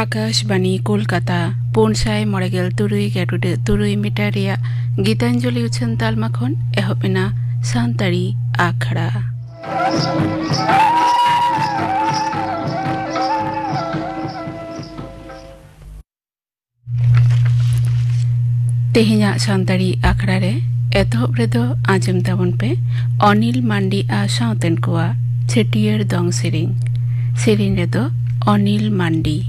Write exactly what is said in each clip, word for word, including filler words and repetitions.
ᱟᱠᱟᱥᱵᱟᱱᱤ ᱠᱳᱞᱠᱟᱛᱟ, ᱯᱩᱱ ᱥᱟᱭ ᱢᱚᱬᱮ ᱜᱮᱞ ᱛᱩᱨᱩᱭ ᱜᱮᱰᱩᱰᱟᱹ ᱛᱩᱨᱩᱭ ᱢᱤᱴᱟᱨ ᱨᱮᱭᱟᱜ ᱜᱤᱛᱟᱧᱡᱚᱞᱤ ᱩᱪᱷᱟᱹᱱ ᱛᱟᱞᱢᱟ ᱠᱷᱚᱱ ᱮᱦᱚᱵ ᱮᱱᱟ ᱥᱟᱱᱛᱟᱲᱤ ᱟᱠᱷᱲᱟ᱾ ᱛᱮᱦᱮᱧᱟᱜ ᱥᱟᱱᱛᱟᱲᱤ ᱟᱠᱷᱲᱟ ᱨᱮ ᱮᱛᱚᱦᱚᱵ ᱨᱮᱫᱚ ᱟᱸᱡᱚᱢ ᱛᱟᱵᱚᱱ ᱯᱮ ᱚᱱᱤᱞ ᱢᱟᱱᱰᱤ ᱟᱨ ᱥᱟᱶᱛᱮᱱ ᱠᱚᱣᱟᱜ ᱪᱷᱟᱹᱴᱭᱟᱹᱨ ᱫᱚᱝ ᱥᱮᱨᱮᱧ᱾ ᱥᱮᱨᱮᱧ ᱨᱮᱫᱚ ᱚᱱᱤᱞ ᱢᱟᱱᱰᱤ᱾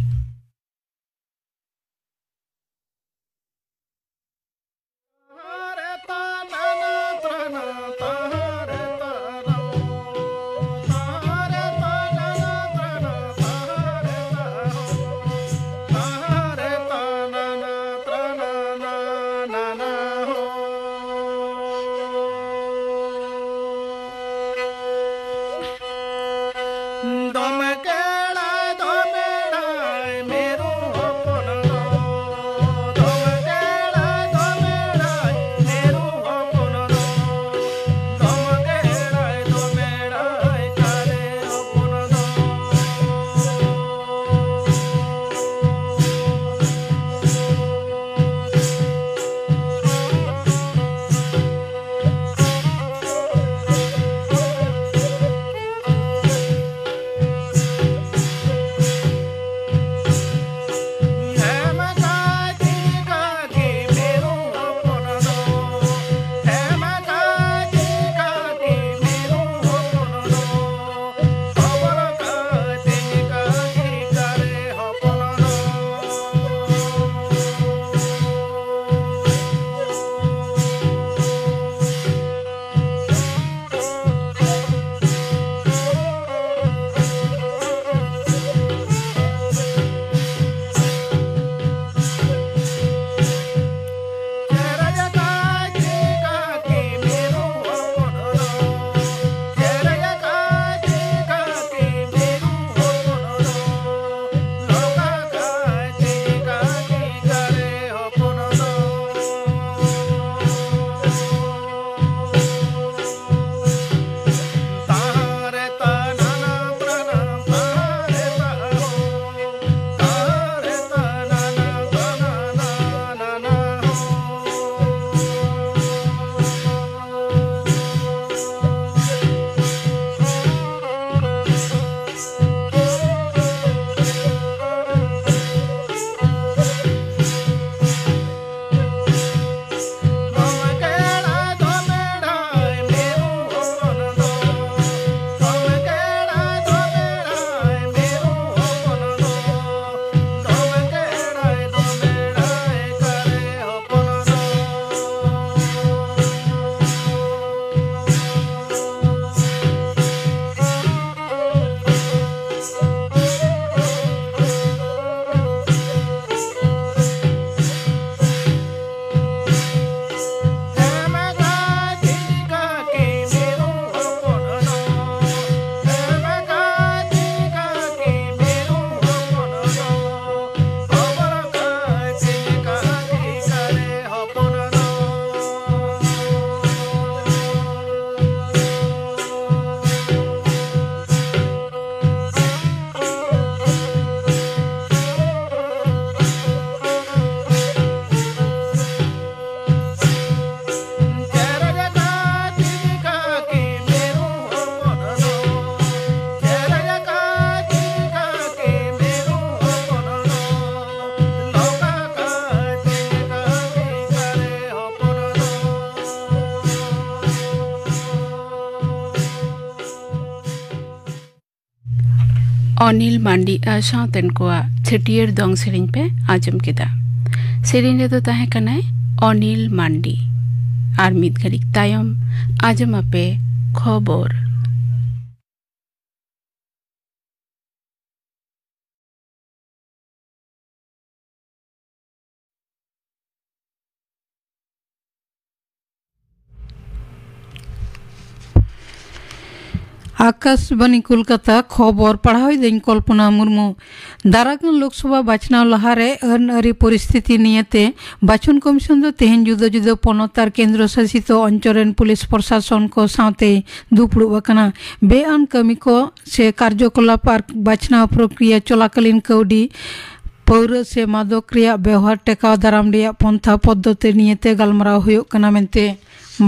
ᱚᱱᱤᱞ ᱢᱟᱱᱰᱤ ᱟᱨ ᱥᱟᱶᱛᱮᱱ ᱠᱚᱣᱟᱜ ᱪᱷᱟᱹᱴᱭᱟᱹᱨ ᱫᱚᱝ ᱥᱮᱨᱮᱧ ᱯᱮ ᱟᱸᱡᱚᱢ ᱠᱮᱫᱟ᱾ ᱥᱮᱨᱮᱧ ᱨᱮᱫᱚ ᱛᱟᱦᱮᱸ ᱠᱟᱱᱟᱭ ᱚᱱᱤᱞ ᱢᱟᱱᱰᱤ᱾ ᱟᱨ ᱢᱤᱫ ᱜᱷᱟᱹᱲᱤᱡ ᱛᱟᱭᱚᱢ ᱟᱸᱡᱚᱢ ᱟᱯᱮ ᱠᱷᱚᱵᱚᱨ᱾ ᱟᱠᱟᱥᱵᱟᱱᱤ ᱠᱳᱞᱠᱟᱛᱟ, ᱠᱷᱚᱵᱚᱨ ᱯᱟᱲᱦᱟᱣ ᱮᱫᱟᱹᱧ ᱠᱚᱞᱯᱚᱱᱟ ᱢᱩᱨᱢᱩ᱾ ᱫᱟᱨᱟᱠᱟᱱ ᱞᱳᱠᱥᱚᱵᱷᱟ ᱵᱟᱪᱷᱱᱟᱣ ᱞᱟᱦᱟᱨᱮ ᱟᱹᱱ ᱟᱹᱨᱤ ᱯᱚᱨᱤᱥᱛᱷᱤᱛᱤ ᱱᱤᱭᱮᱛᱮ ᱵᱟᱪᱷᱚᱱ ᱠᱚᱢᱤᱥᱚᱱ ᱫᱚ ᱛᱮᱦᱮᱧ ᱡᱩᱫᱟᱹ ᱡᱩᱫᱟᱹ ᱯᱚᱱᱚᱛ ᱟᱨ ᱠᱮᱱᱫᱨᱚ ᱥᱟᱥᱤᱛ ᱚᱧᱪᱚᱞ ᱨᱮᱱ ᱯᱩᱞᱤᱥ ᱯᱨᱚᱥᱟᱥᱚᱱ ᱠᱚ ᱥᱟᱶᱛᱮ ᱫᱩᱯᱲᱩᱵ ᱟᱠᱟᱱᱟ᱾ ᱵᱮᱼᱟᱹᱱ ᱠᱟᱹᱢᱤ ᱠᱚ ᱥᱮ ᱠᱟᱨᱡᱚᱠᱚᱞᱟᱯ ᱟᱨ ᱵᱟᱪᱷᱱᱟᱣ ᱯᱨᱚᱠᱨᱤᱭᱟ ᱪᱚᱞᱟᱠᱟᱞᱤᱱ ᱠᱟᱹᱣᱰᱤ, ᱯᱟᱹᱣᱨᱟᱹ ᱥᱮ ᱢᱟᱫᱚᱠ ᱨᱮᱭᱟᱜ ᱵᱮᱣᱦᱟᱨ ᱴᱮᱠᱟᱣ ᱫᱟᱨᱟᱢ ᱨᱮᱭᱟᱜ ᱯᱚᱱᱛᱷᱟ ᱯᱚᱫᱽᱫᱷᱚᱛᱤ ᱱᱤᱭᱮᱛᱮ ᱜᱟᱞᱢᱟᱨᱟᱣ ᱦᱩᱭᱩᱜ ᱠᱟᱱᱟ ᱢᱮᱱᱛᱮ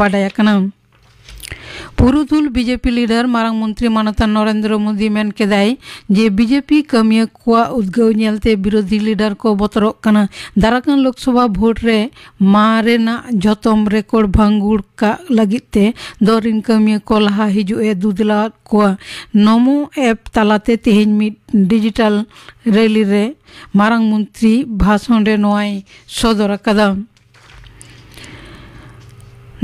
ᱵᱟᱰᱟᱭ ᱟᱠᱟᱱᱟ᱾ ᱯᱩᱨᱩᱫᱷᱩᱞ ᱵᱤᱡᱮᱯᱤ ᱞᱤᱰᱟᱨ ᱢᱟᱨᱟᱝ ᱢᱚᱱᱛᱨᱤ ᱢᱟᱱᱚᱛᱟᱱ ᱱᱚᱨᱮᱱᱫᱨᱚ ᱢᱳᱫᱤ ᱢᱮᱱ ᱠᱮᱫᱟᱭ ᱡᱮ ᱵᱤᱡᱮᱯᱤ ᱠᱟᱹᱢᱤᱭᱟᱹ ᱠᱚᱣᱟᱜ ᱩᱫᱽᱜᱟᱹᱣ ᱧᱮᱞᱛᱮ ᱵᱤᱨᱳᱫᱷᱤ ᱞᱤᱰᱟᱨ ᱠᱚ ᱵᱚᱛᱚᱨᱚᱜ ᱠᱟᱱᱟ᱾ ᱫᱟᱨᱟᱠᱟᱱ ᱞᱳᱠᱥᱚᱵᱷᱟ ᱵᱷᱳᱴ ᱨᱮ ᱢᱟᱨᱮᱱᱟᱜ ᱡᱷᱚᱛᱚᱢ ᱨᱮᱠᱚᱨᱰ ᱵᱷᱟᱸᱜᱩᱲ ᱠᱟᱜ ᱞᱟᱹᱜᱤᱫ ᱛᱮ ᱫᱚᱞ ᱨᱤᱱ ᱠᱟᱹᱢᱤᱭᱟᱹ ᱠᱚ ᱞᱟᱦᱟ ᱦᱤᱡᱩᱜ ᱮ ᱫᱩᱫᱽᱞᱟᱣᱟᱫ ᱠᱚᱣᱟ᱾ ᱱᱚᱢᱳ ᱮᱯ ᱛᱟᱞᱟᱛᱮ ᱛᱮᱦᱮᱧ ᱢᱤᱫ ᱰᱤᱡᱤᱴᱟᱞ ᱨᱮᱞᱤ ᱨᱮ ᱢᱟᱨᱟᱝ ᱢᱚᱱᱛᱨᱤ ᱵᱷᱟᱥᱚᱱ ᱨᱮ ᱱᱚᱣᱟᱭ ᱥᱚᱫᱚᱨ ᱟᱠᱟᱫᱟ᱾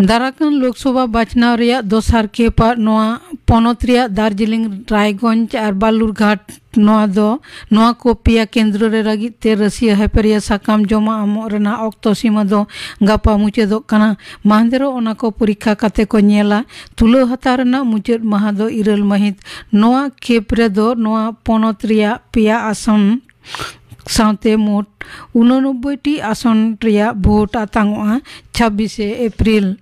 ᱫᱟᱨᱟᱠᱟᱱ ᱞᱳᱠᱥᱚᱵᱷᱟ ᱵᱟᱪᱷᱱᱟᱣ ᱨᱮᱭᱟᱜ ᱫᱚᱥᱟᱨ ᱠᱷᱮᱯ ᱟᱨ ᱱᱚᱣᱟ ᱯᱚᱱᱚᱛ ᱨᱮᱭᱟᱜ ᱫᱟᱨᱡᱤᱞᱤᱝ, ᱨᱟᱭᱜᱚᱸᱡᱽ ᱟᱨ ᱵᱟᱞᱩᱨᱜᱷᱟᱴ, ᱱᱚᱣᱟ ᱫᱚ, ᱱᱚᱣᱟ ᱠᱚ ᱯᱮᱭᱟ ᱠᱮᱱᱫᱨᱚ ᱨᱮ ᱞᱟᱹᱜᱤᱫ ᱛᱮ ᱨᱟᱹᱥᱤᱭᱟᱹ ᱦᱟᱭᱯᱮᱨᱤᱭᱟ ᱥᱟᱠᱟᱢ ᱡᱚᱢᱟ ᱮᱢᱚᱜ ᱨᱮᱱᱟᱜ ᱚᱠᱛᱚ ᱥᱤᱢᱟᱹ ᱫᱚ ᱜᱟᱯᱟ ᱢᱩᱪᱟᱹᱫᱚᱜ ᱠᱟᱱᱟ᱾ ᱢᱟᱦᱫᱮᱨᱚᱜ ᱚᱱᱟ ᱠᱚ ᱯᱚᱨᱤᱠᱠᱷᱟ ᱠᱟᱛᱮ ᱠᱚ ᱧᱮᱞᱟ᱾ ᱛᱩᱞᱟᱹᱣ ᱦᱟᱛᱟᱣ ᱨᱮᱱᱟᱜ ᱢᱩᱪᱟᱹᱫ ᱢᱟᱦᱟ ᱫᱚ ᱤᱨᱟᱹᱞ ᱢᱟᱹᱦᱤᱛ᱾ ᱱᱚᱣᱟ ᱠᱷᱮᱯ ᱨᱮᱫᱚ ᱱᱚᱣᱟ ᱯᱚᱱᱚᱛ ᱨᱮᱭᱟᱜ ᱯᱮᱭᱟ ᱟᱥᱚᱱ ᱥᱟᱶᱛᱮ ᱢᱳᱴ ᱩᱱᱚᱱᱚᱵᱵᱳᱭ ᱴᱤ ᱟᱥᱚᱱ ᱨᱮᱭᱟᱜ ᱵᱷᱳᱴ ᱟᱛᱟᱝᱚᱜᱼᱟ ᱪᱷᱟᱵᱵᱤᱥᱮ ᱮᱯᱨᱤᱞ᱾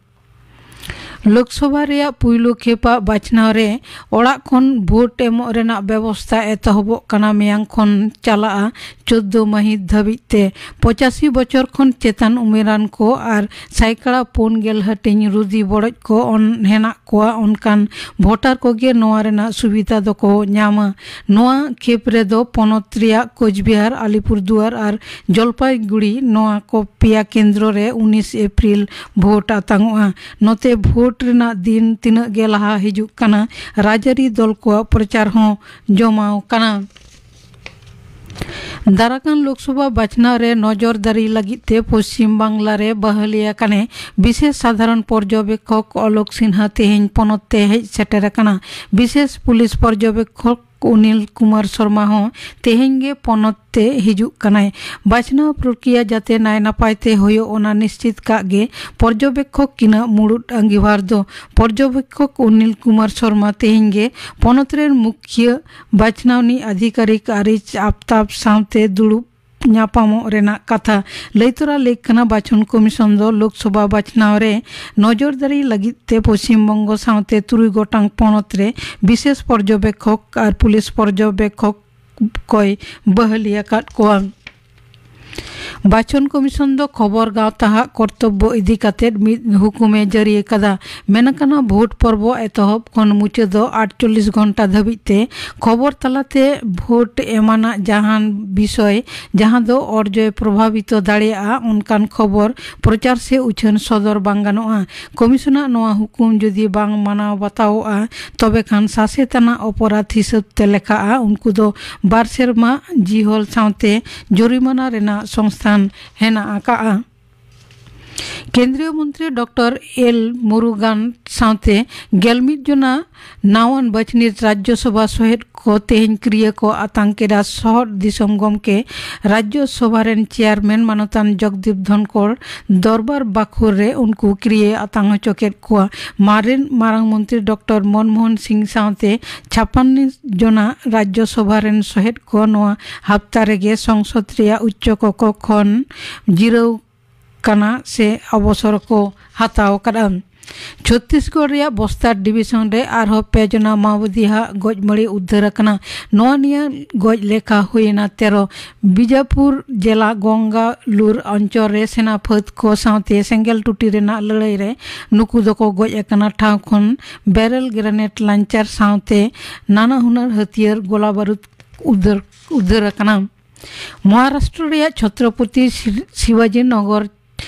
ᱞᱳᱠᱥᱚᱵᱷᱟ ᱨᱮᱭᱟᱜ ᱯᱩᱭᱞᱩ ᱠᱷᱮᱯᱟᱜ ᱵᱟᱪᱷᱱᱟᱣ ᱨᱮ ᱚᱲᱟᱜ ᱠᱷᱚᱱ ᱵᱷᱳᱴ ᱮᱢᱚᱜ ᱨᱮᱱᱟᱜ ᱵᱮᱵᱚᱥᱛᱟ ᱮᱛᱚᱦᱚᱵᱚᱜ ᱠᱟᱱᱟ᱾ ᱢᱮᱭᱟᱝ ᱠᱷᱚᱱ ᱪᱟᱞᱟᱜᱼᱟ ᱪᱳᱫᱽᱫᱳ ᱢᱟᱹᱦᱤᱛ ᱫᱷᱟᱹᱵᱤᱡ ᱛᱮ᱾ ᱯᱚᱸᱪᱟᱥᱤ ᱵᱚᱪᱷᱚᱨ ᱠᱷᱚᱱ ᱪᱮᱛᱟᱱ ᱩᱢᱮᱨᱟᱱ ᱠᱚ ᱟᱨ ᱥᱟᱭᱠᱟᱲᱟ ᱯᱩᱱ ᱜᱮᱞ ᱦᱟᱹᱴᱤᱧ ᱨᱩᱫᱤ ᱵᱚᱲᱚᱡ ᱠᱚ ᱚᱱ-, ᱦᱮᱱᱟᱜ ᱠᱚᱣᱟ, ᱚᱱᱠᱟᱱ ᱵᱷᱳᱴᱟᱨ ᱠᱚᱜᱮ ᱱᱚᱣᱟ ᱨᱮᱱᱟᱜ ᱥᱩᱵᱤᱫᱷᱟ ᱫᱚᱠᱚ ᱧᱟᱢᱟ᱾ ᱱᱚᱣᱟ ᱠᱷᱮᱯ ᱨᱮᱫᱚ ᱯᱚᱱᱚᱛ ᱨᱮᱭᱟᱜ ᱠᱳᱪᱵᱤᱦᱟᱨ, ᱟᱞᱤᱯᱩᱨᱫᱩᱣᱟᱨ ᱟᱨ ᱡᱚᱞᱯᱟᱭᱜᱩᱲᱤ, ᱱᱚᱣᱟ ᱠᱚ ᱯᱮᱭᱟ ᱠᱮᱱᱫᱨᱚ ᱨᱮ ᱩᱱᱤᱥ ᱮᱯᱨᱤᱞ ᱵᱷᱳᱴ ᱟᱛᱟᱝᱚᱜᱼᱟ᱾ ᱱᱚᱛᱮ ᱵᱷᱳᱴ ᱨᱮᱱᱟᱜ ᱫᱤᱱ ᱛᱤᱱᱟᱹᱜ ᱜᱮ ᱞᱟᱦᱟ ᱦᱤᱡᱩᱜ ᱠᱟᱱᱟ, ᱨᱟᱡᱽᱟᱹᱨᱤ ᱫᱚᱞ ᱠᱚᱣᱟᱜ ᱯᱨᱚᱪᱟᱨ ᱦᱚᱸ ᱡᱚᱢᱟᱣ ᱠᱟᱱᱟ᱾ ᱫᱟᱨᱟᱠᱟᱱ ᱞᱳᱠᱥᱚᱵᱷᱟ ᱵᱟᱪᱷᱱᱟᱣ ᱨᱮ ᱱᱚᱡᱚᱨᱫᱟᱨᱤ ᱞᱟᱹᱜᱤᱫ ᱛᱮ ᱯᱚᱥᱪᱤᱢ ᱵᱟᱝᱞᱟ ᱨᱮ ᱵᱟᱦᱟᱞᱤ ᱟᱠᱟᱱᱮ ᱵᱤᱥᱮᱥ ᱥᱟᱫᱷᱟᱨᱚᱱ ᱯᱚᱨᱡᱚᱵᱮᱠᱠᱷᱚᱠ ᱚᱞᱳᱠ ᱥᱤᱱᱦᱟ ᱛᱮᱦᱮᱧ ᱯᱚᱱᱚᱛ ᱛᱮ ᱦᱮᱡ ᱥᱮᱴᱮᱨ ᱟᱠᱟᱱᱟ᱾ ᱵᱤᱥᱮᱥ ᱯᱩᱞᱤᱥ ᱯᱚᱨᱡᱚᱵᱮᱠᱠᱷᱚᱠ ᱚᱱᱤᱞ ᱠᱩᱢᱟᱨ ᱥᱚᱨᱢᱟ ᱦᱚᱸ ᱛᱮᱦᱮᱧ ᱜᱮ ᱯᱚᱱᱚᱛ ᱛᱮ ᱦᱤᱡᱩᱜ ᱠᱟᱱᱟᱭ᱾ ᱵᱟᱪᱷᱱᱟᱣ ᱯᱨᱚᱠᱨᱤᱭᱟ ᱡᱟᱛᱮ ᱱᱟᱭ ᱱᱟᱯᱟᱭ ᱛᱮ ᱦᱩᱭᱩᱜ, ᱚᱱᱟ ᱱᱤᱥᱪᱤᱛ ᱠᱟᱜ ᱜᱮ ᱯᱚᱨᱡᱚᱵᱮᱠᱠᱷᱚᱠ ᱠᱤᱱᱟᱜ ᱢᱩᱲᱩᱫ ᱟᱸᱜᱤᱵᱷᱟᱨ ᱫᱚ᱾ ᱯᱚᱨᱡᱚᱵᱮᱠᱠᱷᱚᱠ ᱚᱱᱤᱞ ᱠᱩᱢᱟᱨ ᱥᱚᱨᱢᱟ ᱛᱮᱦᱮᱧ ᱜᱮ ᱯᱚᱱᱚᱛ ᱨᱮᱱ ᱢᱩᱠᱷᱤᱭᱟᱹ ᱵᱟᱪᱷᱱᱟᱣᱱᱤ ᱟᱫᱷᱤᱠᱟᱨᱤᱠ ᱟᱨᱤᱡ ᱟᱯᱛᱟᱵ ᱥᱟᱶᱛᱮ ᱫᱩᱲᱩᱵ ᱧᱟᱯᱟᱢᱚᱜ ᱨᱮᱱᱟᱜ ᱠᱟᱛᱷᱟ ᱞᱟᱹᱭ ᱛᱚᱨᱟ ᱞᱟᱹᱭ ᱠᱟᱱᱟ᱾ ᱵᱟᱪᱷᱚᱱ ᱠᱚᱢᱤᱥᱚᱱ ᱫᱚ ᱞᱳᱠᱥᱚᱵᱷᱟ ᱵᱟᱪᱷᱱᱟᱣ ᱨᱮ ᱱᱚᱡᱚᱨᱫᱟᱨᱤ ᱞᱟᱹᱜᱤᱫ ᱛᱮ ᱯᱚᱥᱪᱤᱢ ᱵᱚᱝᱜᱚ ᱥᱟᱶᱛᱮ ᱛᱩᱨᱩᱭ ᱜᱚᱴᱟᱝ ᱯᱚᱱᱚᱛ ᱨᱮ ᱵᱤᱥᱮᱥ ᱯᱚᱨᱡᱚᱵᱮᱠᱠᱷᱚᱠ ᱟᱨ ᱯᱩᱞᱤᱥ ᱯᱚᱨᱡᱚᱵᱮᱠᱠᱷᱚᱠ ᱠᱚᱭ ᱵᱟᱹᱦᱟᱞᱤ ᱟᱠᱟᱫ ᱠᱚᱣᱟ᱾ ᱵᱟᱪᱷᱚᱱ ᱠᱚᱢᱤᱥᱚᱱ ᱫᱚ ᱠᱷᱚᱵᱚᱨ ᱜᱟᱶᱛᱟ ᱦᱟᱜ ᱠᱚᱨᱛᱚᱵᱵᱚ ᱤᱫᱤ ᱠᱟᱛᱮ ᱢᱤᱫ ᱦᱩᱠᱩᱢᱮ ᱡᱟᱹᱨᱤ ᱟᱠᱟᱫᱟ᱾ ᱢᱮᱱ ᱟᱠᱟᱱᱟ, ᱵᱷᱳᱴ ᱯᱚᱨᱵᱚ ᱮᱛᱚᱦᱚᱵ ᱠᱷᱚᱱ ᱢᱩᱪᱟᱹᱫᱚᱜ ᱟᱴᱪᱚᱞᱞᱤᱥ ᱜᱷᱚᱱᱴᱟ ᱫᱷᱟᱹᱵᱤᱡ ᱛᱮ ᱠᱷᱚᱵᱚᱨ ᱛᱟᱞᱟᱛᱮ ᱵᱷᱳᱴ ᱮᱢᱟᱱᱟᱜ ᱡᱟᱦᱟᱱ ᱵᱤᱥᱚᱭ ᱡᱟᱦᱟᱸ ᱫᱚ ᱚᱨᱡᱚᱭ ᱯᱨᱚᱵᱷᱟᱵᱤᱛᱚ ᱫᱟᱲᱮᱭᱟᱜᱼᱟ, ᱚᱱᱠᱟᱱ ᱠᱷᱚᱵᱚᱨ ᱯᱨᱚᱪᱟᱨ ᱥᱮ ᱩᱪᱷᱟᱹᱱ ᱥᱚᱫᱚᱨ ᱵᱟᱝ ᱜᱟᱱᱚᱜᱼᱟ᱾ ᱠᱚᱢᱤᱥᱚᱱᱟᱜ ᱱᱚᱣᱟ ᱦᱩᱠᱩᱢ ᱡᱩᱫᱤ ᱵᱟᱝ ᱢᱟᱱᱟᱣ ᱵᱟᱛᱟᱣᱚᱜᱼᱟ, ᱛᱚᱵᱮ ᱠᱷᱟᱱ ᱥᱟᱥᱮᱛ ᱟᱱᱟᱜ ᱚᱯᱚᱨᱟᱫᱷ ᱦᱤᱥᱟᱹᱵ ᱛᱮ ᱞᱮᱠᱷᱟᱜᱼᱟ᱾ ᱩᱱᱠᱩ ᱫᱚ ᱵᱟᱨ ᱥᱮᱨᱢᱟ ᱡᱤᱦᱚᱞ ᱥᱟᱶᱛᱮ ᱡᱚᱨᱤᱢᱟᱱᱟ ᱨᱮᱱᱟᱜ ᱥᱚᱝᱥᱛᱷᱟᱱ ᱦᱮᱱᱟᱜ ᱟᱠᱟᱜᱼᱟ᱾ ᱠᱮᱱᱫᱨᱤᱭᱚ ᱢᱚᱱᱛᱨᱤ ᱰᱚᱠᱴᱚᱨ ᱮᱞ ᱢᱩᱨᱩᱜᱟᱱ ᱥᱟᱶᱛᱮ ᱜᱮᱞ ᱢᱤᱫ ᱡᱚᱱᱟ ᱱᱟᱣᱟᱱ ᱵᱟᱪᱷᱱᱤᱛ ᱨᱟᱡᱽᱡᱚᱥᱚᱵᱷᱟ ᱥᱚᱦᱮᱫ ᱠᱚ ᱛᱮᱦᱮᱧ ᱠᱤᱨᱤᱭᱟᱹ ᱠᱚ ᱟᱛᱟᱝ ᱠᱮᱫᱟ᱾ ᱥᱚᱦᱚᱫ ᱫᱤᱥᱚᱢ ᱜᱚᱢᱠᱮ, ᱨᱟᱡᱽᱡᱚᱥᱚᱵᱷᱟ ᱨᱮᱱ ᱪᱮᱭᱟᱨᱢᱮᱱ ᱢᱟᱱᱚᱛᱟᱱ ᱡᱚᱜᱽᱫᱤᱯ ᱫᱷᱚᱱᱠᱚᱨ ᱫᱚᱨᱵᱟᱨ ᱵᱟᱠᱷᱳᱞ ᱨᱮ ᱩᱱᱠᱩ ᱠᱤᱨᱤᱭᱟᱹ ᱟᱛᱟᱝ ᱦᱚᱪᱚ ᱠᱮᱫ ᱠᱚᱣᱟ᱾ ᱢᱟᱨᱮᱱ ᱢᱟᱨᱟᱝ ᱢᱚᱱᱛᱨᱤ ᱰᱚᱠᱴᱚᱨ ᱢᱚᱱᱢᱳᱦᱚᱱ ᱥᱤᱝ ᱥᱟᱶᱛᱮ ᱪᱷᱟᱯᱟᱱᱱᱤ ᱡᱚᱱᱟ ᱨᱟᱡᱽᱡᱚᱥᱚᱵᱷᱟ ᱨᱮᱱ ᱥᱚᱦᱮᱫ ᱠᱚ ᱱᱚᱣᱟ ᱦᱟᱯᱛᱟ ᱨᱮᱜᱮ ᱥᱚᱝᱥᱚᱫ ᱨᱮᱭᱟᱜ ᱩᱪᱪᱚ ᱠᱚᱠᱚ ᱠᱷᱚᱱ ᱡᱤᱨᱟᱹᱣ ᱠᱟᱱᱟ ᱥᱮ ᱚᱵᱚᱥᱚᱨ ᱠᱚ ᱦᱟᱛᱟᱣ ᱟᱠᱟᱫᱼᱟ᱾ ᱪᱷᱚᱛᱛᱤᱥᱜᱚᱲ ᱨᱮᱭᱟᱜ ᱵᱚᱥᱛᱟᱨ ᱰᱤᱵᱤᱥᱚᱱ ᱨᱮ ᱟᱨᱦᱚᱸ ᱯᱮ ᱡᱚᱱᱟ ᱢᱟᱣᱵᱟᱫᱤ ᱦᱟᱜ ᱜᱚᱡ ᱢᱟᱹᱲᱤ ᱩᱫᱽᱫᱷᱟᱹᱨ ᱟᱠᱟᱱᱟ᱾ ᱱᱚᱣᱟ ᱱᱤᱭᱟᱹ ᱜᱚᱡ ᱞᱮᱠᱷᱟ ᱦᱩᱭᱮᱱᱟ ᱛᱮᱨᱚ᱾ ᱵᱤᱡᱟᱯᱩᱨ ᱡᱮᱞᱟ ᱜᱚᱝᱜᱟᱞᱩᱨ ᱚᱧᱪᱚᱞ ᱨᱮ ᱥᱮᱱᱟ ᱯᱷᱟᱹᱫ ᱠᱚ ᱥᱟᱶᱛᱮ ᱥᱮᱸᱜᱮᱞ ᱴᱩᱴᱤ ᱨᱮᱱᱟᱜ ᱞᱟᱹᱲᱟᱹᱭ ᱨᱮ ᱱᱩᱠᱩ ᱫᱚᱠᱚ ᱜᱚᱡ ᱟᱠᱟᱱᱟ᱾ ᱴᱷᱟᱶ ᱠᱷᱚᱱ ᱵᱮᱨᱮᱞ ᱜᱨᱮᱱᱮᱰ ᱞᱟᱧᱪᱟᱨ ᱥᱟᱶᱛᱮ ᱱᱟᱱᱟ ᱦᱩᱱᱟᱹᱨ ᱦᱟᱹᱛᱭᱟᱹᱨ ᱜᱚᱞᱟ ᱵᱟᱹᱨᱩᱫ ᱩᱫᱽᱫᱷᱟᱹᱨ, ᱩᱫᱽᱫᱷᱟᱹᱨ ᱟᱠᱟᱱᱟ᱾ ᱢᱚᱦᱟᱨᱟᱥᱴᱨᱚ ᱨᱮᱭᱟᱜ ᱪᱷᱚᱛᱨᱚᱯᱚᱛᱤ ᱥᱤ-, ᱥᱤᱵᱟᱡᱤ ᱱᱚᱜᱚᱨ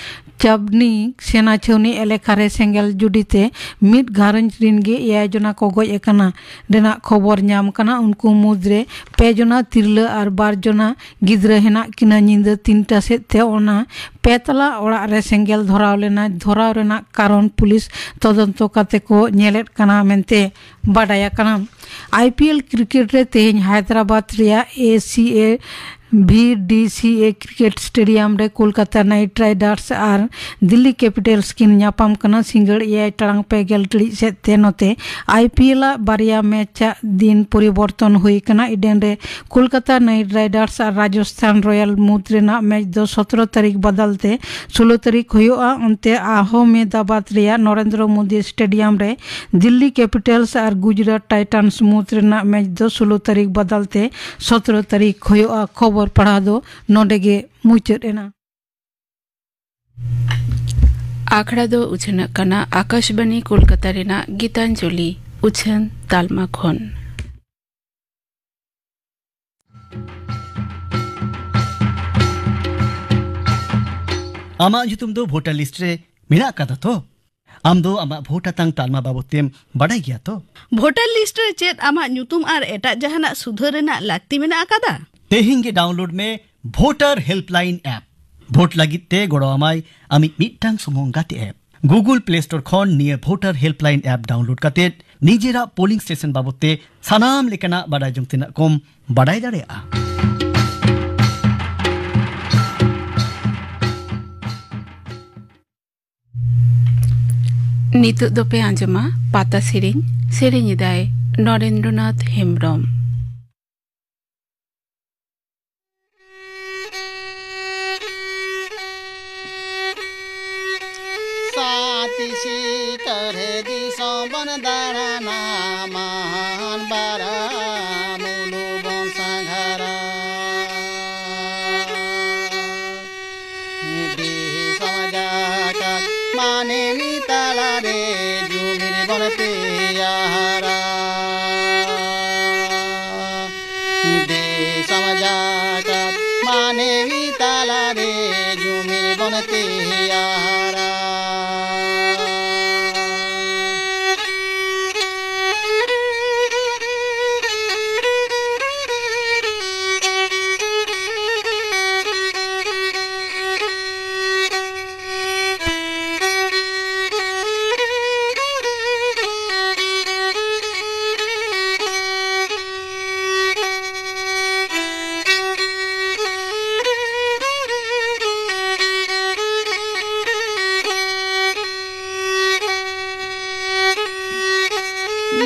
ᱪᱟᱵᱱᱤ ᱥᱮᱱᱟ ᱪᱷᱟᱹᱣᱱᱤ ᱮᱞᱟᱠᱟ ᱨᱮ ᱥᱮᱸᱜᱮᱞ ᱡᱩᱰᱤ ᱛᱮ ᱢᱤᱫ ᱜᱷᱟᱨᱚᱸᱡᱽ ᱨᱤᱱ ᱜᱮ ᱮᱭᱟᱭ ᱡᱚᱱᱟ ᱠᱚ ᱜᱚᱡ ᱟᱠᱟᱱᱟ ᱨᱮᱱᱟᱜ ᱠᱷᱚᱵᱚᱨ ᱧᱟᱢ ᱠᱟᱱᱟ᱾ ᱩᱱᱠᱩ ᱢᱩᱫᱽᱨᱮ ᱯᱮ ᱡᱚᱱᱟ ᱛᱤᱨᱞᱟᱹ ᱟᱨ ᱵᱟᱨ ᱡᱚᱱᱟ ᱜᱤᱫᱽᱨᱟᱹ ᱦᱮᱱᱟᱜ ᱠᱤᱱᱟ᱾ ᱧᱤᱫᱟᱹ ᱛᱤᱱᱴᱟ ᱥᱮᱫ ᱛᱮ ᱚᱱᱟ ᱯᱮ ᱛᱟᱞᱟ ᱚᱲᱟᱜ ᱨᱮ ᱥᱮᱸᱜᱮᱞ ᱫᱷᱚᱨᱟᱣ ᱞᱮᱱᱟ᱾ ᱫᱷᱚᱨᱟᱣ ᱨᱮᱱᱟᱜ ᱠᱟᱨᱚᱱ ᱯᱩᱞᱤᱥ ᱛᱚᱫᱚᱱᱛᱚ ᱠᱟᱛᱮ ᱠᱚ ᱧᱮᱞᱮᱫ ᱠᱟᱱᱟ ᱢᱮᱱᱛᱮ ᱵᱟᱰᱟᱭ ᱟᱠᱟᱱᱟ᱾ ᱟᱭ ᱯᱤ ᱮᱞ ᱠᱨᱤᱠᱮᱴ ᱨᱮ ᱛᱮᱦᱮᱧ ᱦᱟᱭᱫᱨᱟᱵᱟᱫᱽ ᱨᱮᱭᱟᱜ ᱮ ᱥᱤ ᱮ ᱵᱷᱤ ᱰᱤ ᱥᱤ ᱮ ᱠᱨᱤᱠᱮᱴ ᱥᱴᱮᱰᱤᱭᱟᱢ ᱨᱮ ᱠᱳᱞᱠᱟᱛᱟ ᱱᱟᱭᱤᱴ ᱨᱟᱭᱰᱟᱨᱥ ᱟᱨ ᱫᱤᱞᱞᱤ ᱠᱮᱯᱤᱴᱟᱞᱥ ᱠᱤᱱ ᱧᱟᱯᱟᱢ ᱠᱟᱱᱟ᱾ ᱥᱤᱸᱜᱟᱹᱲ ᱮᱭᱟᱭ ᱴᱟᱲᱟᱝ ᱯᱮ ᱜᱮᱞ ᱴᱤᱲᱤᱡ ᱥᱮᱫ ᱛᱮ ᱱᱚᱛᱮ ᱟᱭ ᱯᱤ ᱮᱞ ᱟᱜ ᱵᱟᱨᱭᱟ ᱢᱮᱪ ᱟᱜ ᱫᱤᱱ ᱯᱚᱨᱤᱵᱚᱨᱛᱚᱱ ᱦᱩᱭ ᱟᱠᱟᱱᱟ᱾ ᱤᱰᱮᱱ ᱨᱮ ᱠᱳᱞᱠᱟᱛᱟ ᱱᱟᱭᱤᱴ ᱨᱟᱭᱰᱟᱨᱥ ᱟᱨ ᱨᱟᱡᱚᱥᱛᱷᱟᱱ ᱨᱚᱭᱟᱞ ᱢᱩᱫᱽ ᱨᱮᱱᱟᱜ ᱢᱮᱪ ᱫᱚ ᱥᱚᱛᱨᱚ ᱛᱟᱹᱨᱤᱠᱷ ᱵᱟᱫᱟᱞ ᱛᱮ ᱥᱳᱞᱳ ᱛᱟᱹᱨᱤᱠᱷ ᱦᱩᱭᱩᱜᱼᱟ᱾ ᱚᱱᱛᱮ ᱟᱦᱚᱢᱮᱫᱟᱵᱟᱫᱽ ᱨᱮᱭᱟᱜ ᱱᱚᱨᱮᱱᱫᱨᱚ ᱢᱳᱫᱤ ᱥᱴᱮᱰᱤᱭᱟᱢ ᱨᱮ ᱫᱤᱞᱞᱤ ᱠᱮᱯᱤᱴᱟᱞᱥ ᱟᱨ ᱜᱩᱡᱽᱨᱟᱴ ᱴᱟᱭᱴᱟᱱᱥ ᱢᱩᱫᱽ ᱨᱮᱱᱟᱜ ᱢᱮᱪ ᱫᱚ ᱥᱳᱞᱳ ᱛᱟᱹᱨᱤᱠᱷ ᱵᱟᱫᱟᱞ ᱛᱮ ᱥᱚᱛᱨᱚ ᱛᱟᱹᱨᱤᱠᱷ ᱦᱩᱭᱩᱜᱼᱟ᱾ ᱠᱷᱚᱵᱚᱨ ᱯᱟᱲᱦᱟᱣ ᱫᱚ ᱱᱚᱰᱮ ᱜᱮ ᱢᱩᱪᱟᱹᱫ ᱮᱱᱟ᱾ ᱟᱠᱷᱲᱟ ᱫᱚ ᱩᱪᱷᱟᱹᱱᱚᱜ ᱠᱟᱱᱟ ᱟᱠᱟᱥᱵᱟᱱᱤ ᱠᱳᱞᱠᱟᱛᱟ ᱨᱮᱱᱟᱜ ᱜᱤᱛᱟᱧᱡᱚᱞᱤ ᱩᱪᱷᱟᱹᱱ ᱛᱟᱞᱢᱟ ᱠᱷᱚᱱ᱾ ᱟᱢᱟᱜ ᱧᱩᱛᱩᱢ ᱫᱚ ᱵᱷᱳᱴᱟᱨ ᱞᱤᱥᱴ ᱨᱮ ᱢᱮᱱᱟᱜ ᱟᱠᱟᱫᱟ ᱛᱚ? ᱟᱢ ᱫᱚ ᱟᱢᱟᱜ ᱵᱷᱳᱴ ᱦᱟᱛᱟᱝ ᱛᱟᱞᱢᱟ ᱵᱟᱵᱚᱫ ᱛᱮᱢ ᱵᱟᱰᱟᱭ ᱜᱮᱭᱟ ᱛᱚ? ᱵᱷᱳᱴᱟᱨ ᱞᱤᱥᱴ ᱨᱮ ᱪᱮᱫ ᱟᱢᱟᱜ ᱧᱩᱛᱩᱢ ᱟᱨ ᱮᱴᱟᱜ ᱡᱟᱦᱟᱱᱟᱜ ᱥᱩᱫᱷᱟᱹᱨ ᱨᱮᱱᱟᱜ ᱞᱟᱹᱠᱛᱤ ᱢᱮᱱᱟᱜ ᱟᱠᱟᱫᱟ? ᱛᱮᱦᱮᱧ ᱜᱮ ᱰᱟᱣᱩᱱᱞᱳᱰ ᱢᱮ ᱵᱷᱳᱴᱟᱨ ᱦᱮᱞᱯᱞᱟᱭᱤᱱ ᱮᱯ᱾ ᱵᱷᱳᱴ ᱞᱟᱹᱜᱤᱫ ᱛᱮ ᱜᱚᱲᱚ ᱟᱢᱟᱭ ᱟᱢᱤᱡ ᱢᱤᱫᱴᱟᱝ ᱥᱩᱢᱩᱝ ᱜᱟᱛᱮ ᱮᱯ᱾ Google Play Store ᱠᱷᱚᱱ ᱱᱤᱭᱟᱹ ᱵᱷᱳᱴᱟᱨ ᱦᱮᱞᱯᱞᱟᱭᱤᱱ ᱮᱯ ᱰᱟᱣᱩᱱᱞᱳᱰ ᱠᱟᱛᱮ ᱱᱤᱡᱮᱨᱟᱜ ᱯᱳᱞᱤᱝ ᱥᱴᱮᱥᱚᱱ ᱵᱟᱵᱚᱫ ᱛᱮ ᱥᱟᱱᱟᱢ ᱞᱮᱠᱟᱱᱟᱜ ᱵᱟᱰᱟᱭ ᱡᱚᱝ ᱛᱮᱱᱟᱜ ᱠᱚᱢ ᱵᱟᱰᱟᱭ ᱫᱟᱲᱮᱭᱟᱜᱼᱟ᱾ ᱱᱤᱛᱚᱜ ᱫᱚᱯᱮ ᱟᱸᱡᱚᱢᱟ ᱯᱟᱛᱟ ᱥᱮᱨᱮᱧ᱾ ᱥᱮᱨᱮᱧ ᱮᱫᱟᱭ ᱱᱚᱨᱮᱱᱫᱨᱚᱱᱟᱛᱷ ᱦᱮᱢᱵᱽᱨᱚᱢ᱾ ᱥᱟᱛ ᱥᱤᱠᱟᱹᱨ ᱫᱤᱥᱚᱢ ᱵᱚᱱ ᱫᱟᱬᱟᱱᱟ, ᱢᱟᱱ ᱵᱟᱨᱟ ᱢᱩᱞᱩ ᱵᱚᱱ ᱥᱟᱸᱜᱷᱟᱨᱟ᱾ ᱫᱤᱥᱚᱢ ᱡᱟᱠᱟᱛ ᱢᱟᱹᱱᱢᱤ ᱛᱟᱞᱟᱨᱮ ᱡᱩᱢᱤᱫ ᱵᱚᱱ ᱛᱮᱭᱟᱨᱟ᱾ ᱫᱤᱥᱚᱢ ᱡᱟᱠᱟᱛ ᱢᱟᱹᱱᱢᱤ ᱛᱟᱞᱟᱨᱮ ᱡᱩᱢᱤᱫ ᱵᱚᱱ ᱛᱮᱭᱟᱨᱟ᱾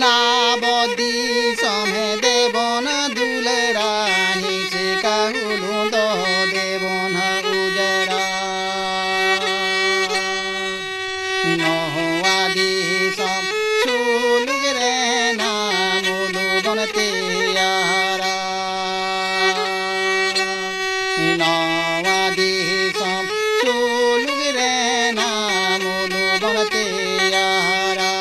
ᱱᱟᱵᱚ ᱫᱤᱥᱚᱢ ᱦᱮᱫᱮ ᱵᱚᱱ ᱫᱩᱞᱟᱹᱲᱟ, ᱦᱤᱸᱥᱠᱟ ᱦᱩᱞᱩᱝ ᱫᱚ ᱫᱮᱵᱚᱱ ᱩᱡᱟᱹᱲᱟ᱾ ᱱᱚᱣᱟ ᱫᱤᱥᱚᱢ ᱥᱩᱞᱩᱠ ᱨᱮᱱᱟᱜ ᱢᱩᱞᱩᱠ ᱵᱚᱱ ᱛᱮᱭᱟᱨᱟ᱾ ᱱᱚᱣᱟ ᱫᱤᱥᱚᱢ ᱥᱩᱞᱩᱠ ᱨᱮᱱᱟᱜ ᱢᱩᱞᱩᱠ ᱵᱚᱱ ᱛᱮᱭᱟᱨᱟ᱾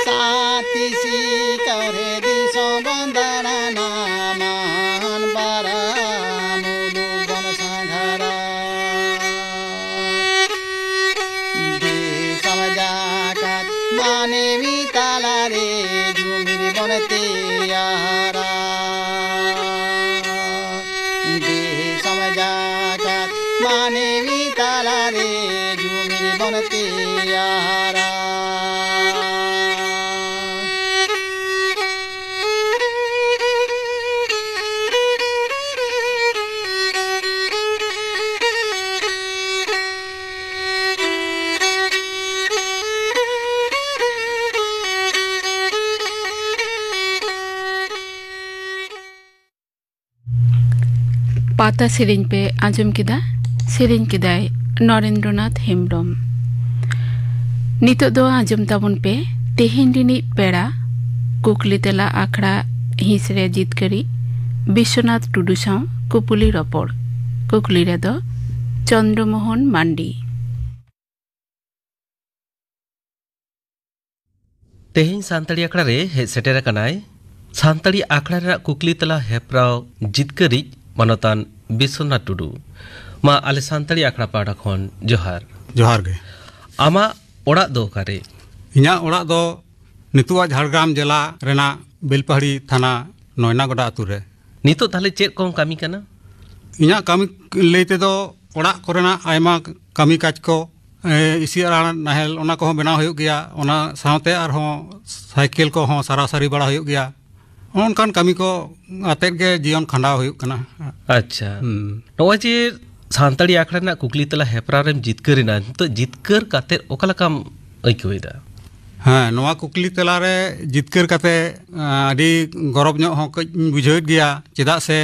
ᱥᱟᱛᱤ ᱥᱤᱠᱟᱹᱨ ᱫᱤᱥᱚᱢ ᱵᱚᱱ ᱫᱟᱬᱟᱱᱟ, ᱢᱟᱱ ᱵᱟᱨᱟ ᱢᱩᱞᱩᱠ ᱵᱚᱱ ᱥᱟᱸᱜᱷᱟᱨᱟ᱾ ᱫᱤᱥᱚᱢ ᱡᱟᱠᱟᱛ ᱢᱟᱹᱱᱢᱤ ᱛᱟᱞᱟᱨᱮ ᱡᱩᱢᱤᱫ ᱵᱚᱱ ᱛᱮᱭᱟᱨᱟ᱾ ᱫᱤᱥᱚᱢ ᱡᱟᱠᱟᱛ ᱢᱟᱹᱱᱢᱤ ᱛᱟᱞᱟᱨᱮ ᱡᱩᱢᱤᱫ ᱵᱚᱱ ᱛᱮᱭᱟᱨᱟ᱾ ᱯᱟᱛᱟ ᱥᱮᱨᱮᱧ ᱯᱮ ᱟᱸᱡᱚᱢ ᱠᱮᱫᱟ᱾ ᱥᱮᱨᱮᱧ ᱠᱮᱫᱟᱭ ᱱᱚᱨᱮᱱᱫᱨᱚᱱᱟᱛᱷ ᱦᱮᱢᱵᱽᱨᱚᱢ᱾ ᱱᱤᱛᱚᱜ ᱫᱚ ᱟᱸᱡᱚᱢ ᱛᱟᱵᱚᱱ ᱯᱮ ᱛᱮᱦᱮᱧ ᱨᱤᱱᱤᱡ ᱯᱮᱲᱟ ᱠᱩᱠᱞᱤ ᱛᱮᱞᱟ ᱟᱠᱷᱲᱟ ᱦᱤᱸᱥ ᱨᱮ ᱡᱤᱛᱠᱟᱹᱨᱤᱡ ᱵᱤᱥᱣᱚᱱᱟᱛᱷ ᱴᱩᱰᱩ ᱥᱟᱶ ᱠᱩᱯᱩᱞᱤ ᱨᱚᱯᱚᱲ᱾ ᱠᱩᱠᱞᱤ ᱨᱮᱫᱚ ᱪᱚᱱᱫᱨᱚᱢᱳᱦᱚᱱ ᱢᱟᱱᱰᱤ᱾ ᱛᱮᱦᱮᱧ ᱥᱟᱱᱛᱟᱲᱤ ᱟᱠᱷᱲᱟ ᱨᱮ ᱦᱮᱡ ᱥᱮᱴᱮᱨ ᱟᱠᱟᱱᱟᱭ ᱥᱟᱱᱛᱟᱲᱤ ᱟᱠᱷᱲᱟ ᱨᱮᱱᱟᱜ ᱠᱩᱠᱞᱤ ᱛᱮᱞᱟ ᱦᱮᱯᱨᱟᱣ ᱡᱤᱛᱠᱟᱹᱨᱤᱡ ᱢᱟᱱᱚᱛᱟᱱ ᱵᱤᱥᱣᱚᱱᱟᱛᱷ ᱴᱩᱰᱩ᱾ ᱢᱟ ᱟᱞᱮ ᱥᱟᱱᱛᱟᱲᱤ ᱟᱠᱷᱲᱟ ᱯᱟᱦᱴᱟ ᱠᱷᱚᱱ ᱡᱚᱦᱟᱨ᱾ ᱡᱚᱦᱟᱨ ᱜᱮ᱾ ᱟᱢᱟᱜ ᱚᱲᱟᱜ ᱫᱚ ᱚᱠᱟᱨᱮ? ᱤᱧᱟᱹᱜ ᱚᱲᱟᱜ ᱫᱚ ᱱᱤᱛᱚᱜᱟᱜ ᱡᱷᱟᱲᱜᱨᱟᱢ ᱡᱮᱞᱟ ᱨᱮᱱᱟᱜ ᱵᱮᱞᱯᱟᱦᱟᱲᱤ ᱛᱷᱟᱱᱟ ᱱᱚᱭᱱᱟᱜᱚᱰᱟ ᱟᱹᱛᱩ ᱨᱮ᱾ ᱱᱤᱛᱚᱜ ᱛᱟᱦᱞᱮ ᱪᱮᱫ ᱠᱚᱢ ᱠᱟᱹᱢᱤ ᱠᱟᱱᱟ? ᱤᱧᱟᱹᱜ ᱠᱟᱹᱢᱤ ᱞᱟᱹᱭ ᱛᱮᱫᱚ ᱚᱲᱟᱜ ᱠᱚᱨᱮᱱᱟᱜ ᱟᱭᱢᱟ ᱠᱟᱹᱢᱤ ᱠᱟᱡᱽ ᱠᱚ, ᱮ, ᱤᱥᱤ ᱟᱨᱟᱲ ᱱᱟᱦᱮᱞ, ᱚᱱᱟ ᱠᱚᱦᱚᱸ ᱵᱮᱱᱟᱣ ᱦᱩᱭᱩᱜ ᱜᱮᱭᱟ᱾ ᱚᱱᱟ ᱥᱟᱶᱛᱮ ᱟᱨᱦᱚᱸ ᱥᱟᱭᱠᱮᱞ ᱠᱚᱦᱚᱸ ᱥᱟᱨᱟᱥᱟᱨᱤ ᱵᱟᱲᱟ ᱦᱩᱭᱩᱜ ᱜᱮᱭᱟ᱾ ᱚᱱᱠᱟᱱ ᱠᱟᱹᱢᱤ ᱠᱚ ᱟᱛᱮᱫ ᱜᱮ ᱡᱤᱭᱚᱱ ᱠᱷᱟᱸᱰᱟᱣ ᱦᱩᱭᱩᱜ ᱠᱟᱱᱟ᱾ ᱟᱪᱪᱷᱟ᱾ ᱦᱩᱸ᱾ ᱱᱚᱜᱼᱚᱭ ᱡᱮ ᱥᱟᱱᱛᱟᱲᱤ ᱟᱠᱷᱲᱟ ᱨᱮᱱᱟᱜ ᱠᱩᱠᱞᱤ ᱛᱮᱞᱟ ᱦᱮᱯᱨᱟᱣ ᱨᱮᱢ ᱡᱤᱛᱠᱟᱹᱨ ᱮᱱᱟ, ᱱᱤᱛᱚᱜ ᱡᱤᱛᱠᱟᱹᱨ ᱠᱟᱛᱮᱫ ᱚᱠᱟ ᱞᱮᱠᱟᱢ ᱟᱹᱭᱠᱟᱹᱣ ᱮᱫᱟ? ᱦᱮᱸ, ᱱᱚᱣᱟ ᱠᱩᱠᱞᱤ ᱛᱮᱞᱟ ᱨᱮ ᱡᱤᱛᱠᱟᱹᱨ ᱠᱟᱛᱮ, ᱮᱸ, ᱟᱹᱰᱤ ᱜᱚᱨᱚᱵᱽ ᱧᱚᱜ ᱦᱚᱸ ᱠᱟᱹᱡ ᱤᱧ ᱵᱩᱡᱷᱟᱹᱣᱮᱫ ᱜᱮᱭᱟ᱾ ᱪᱮᱫᱟᱜ ᱥᱮ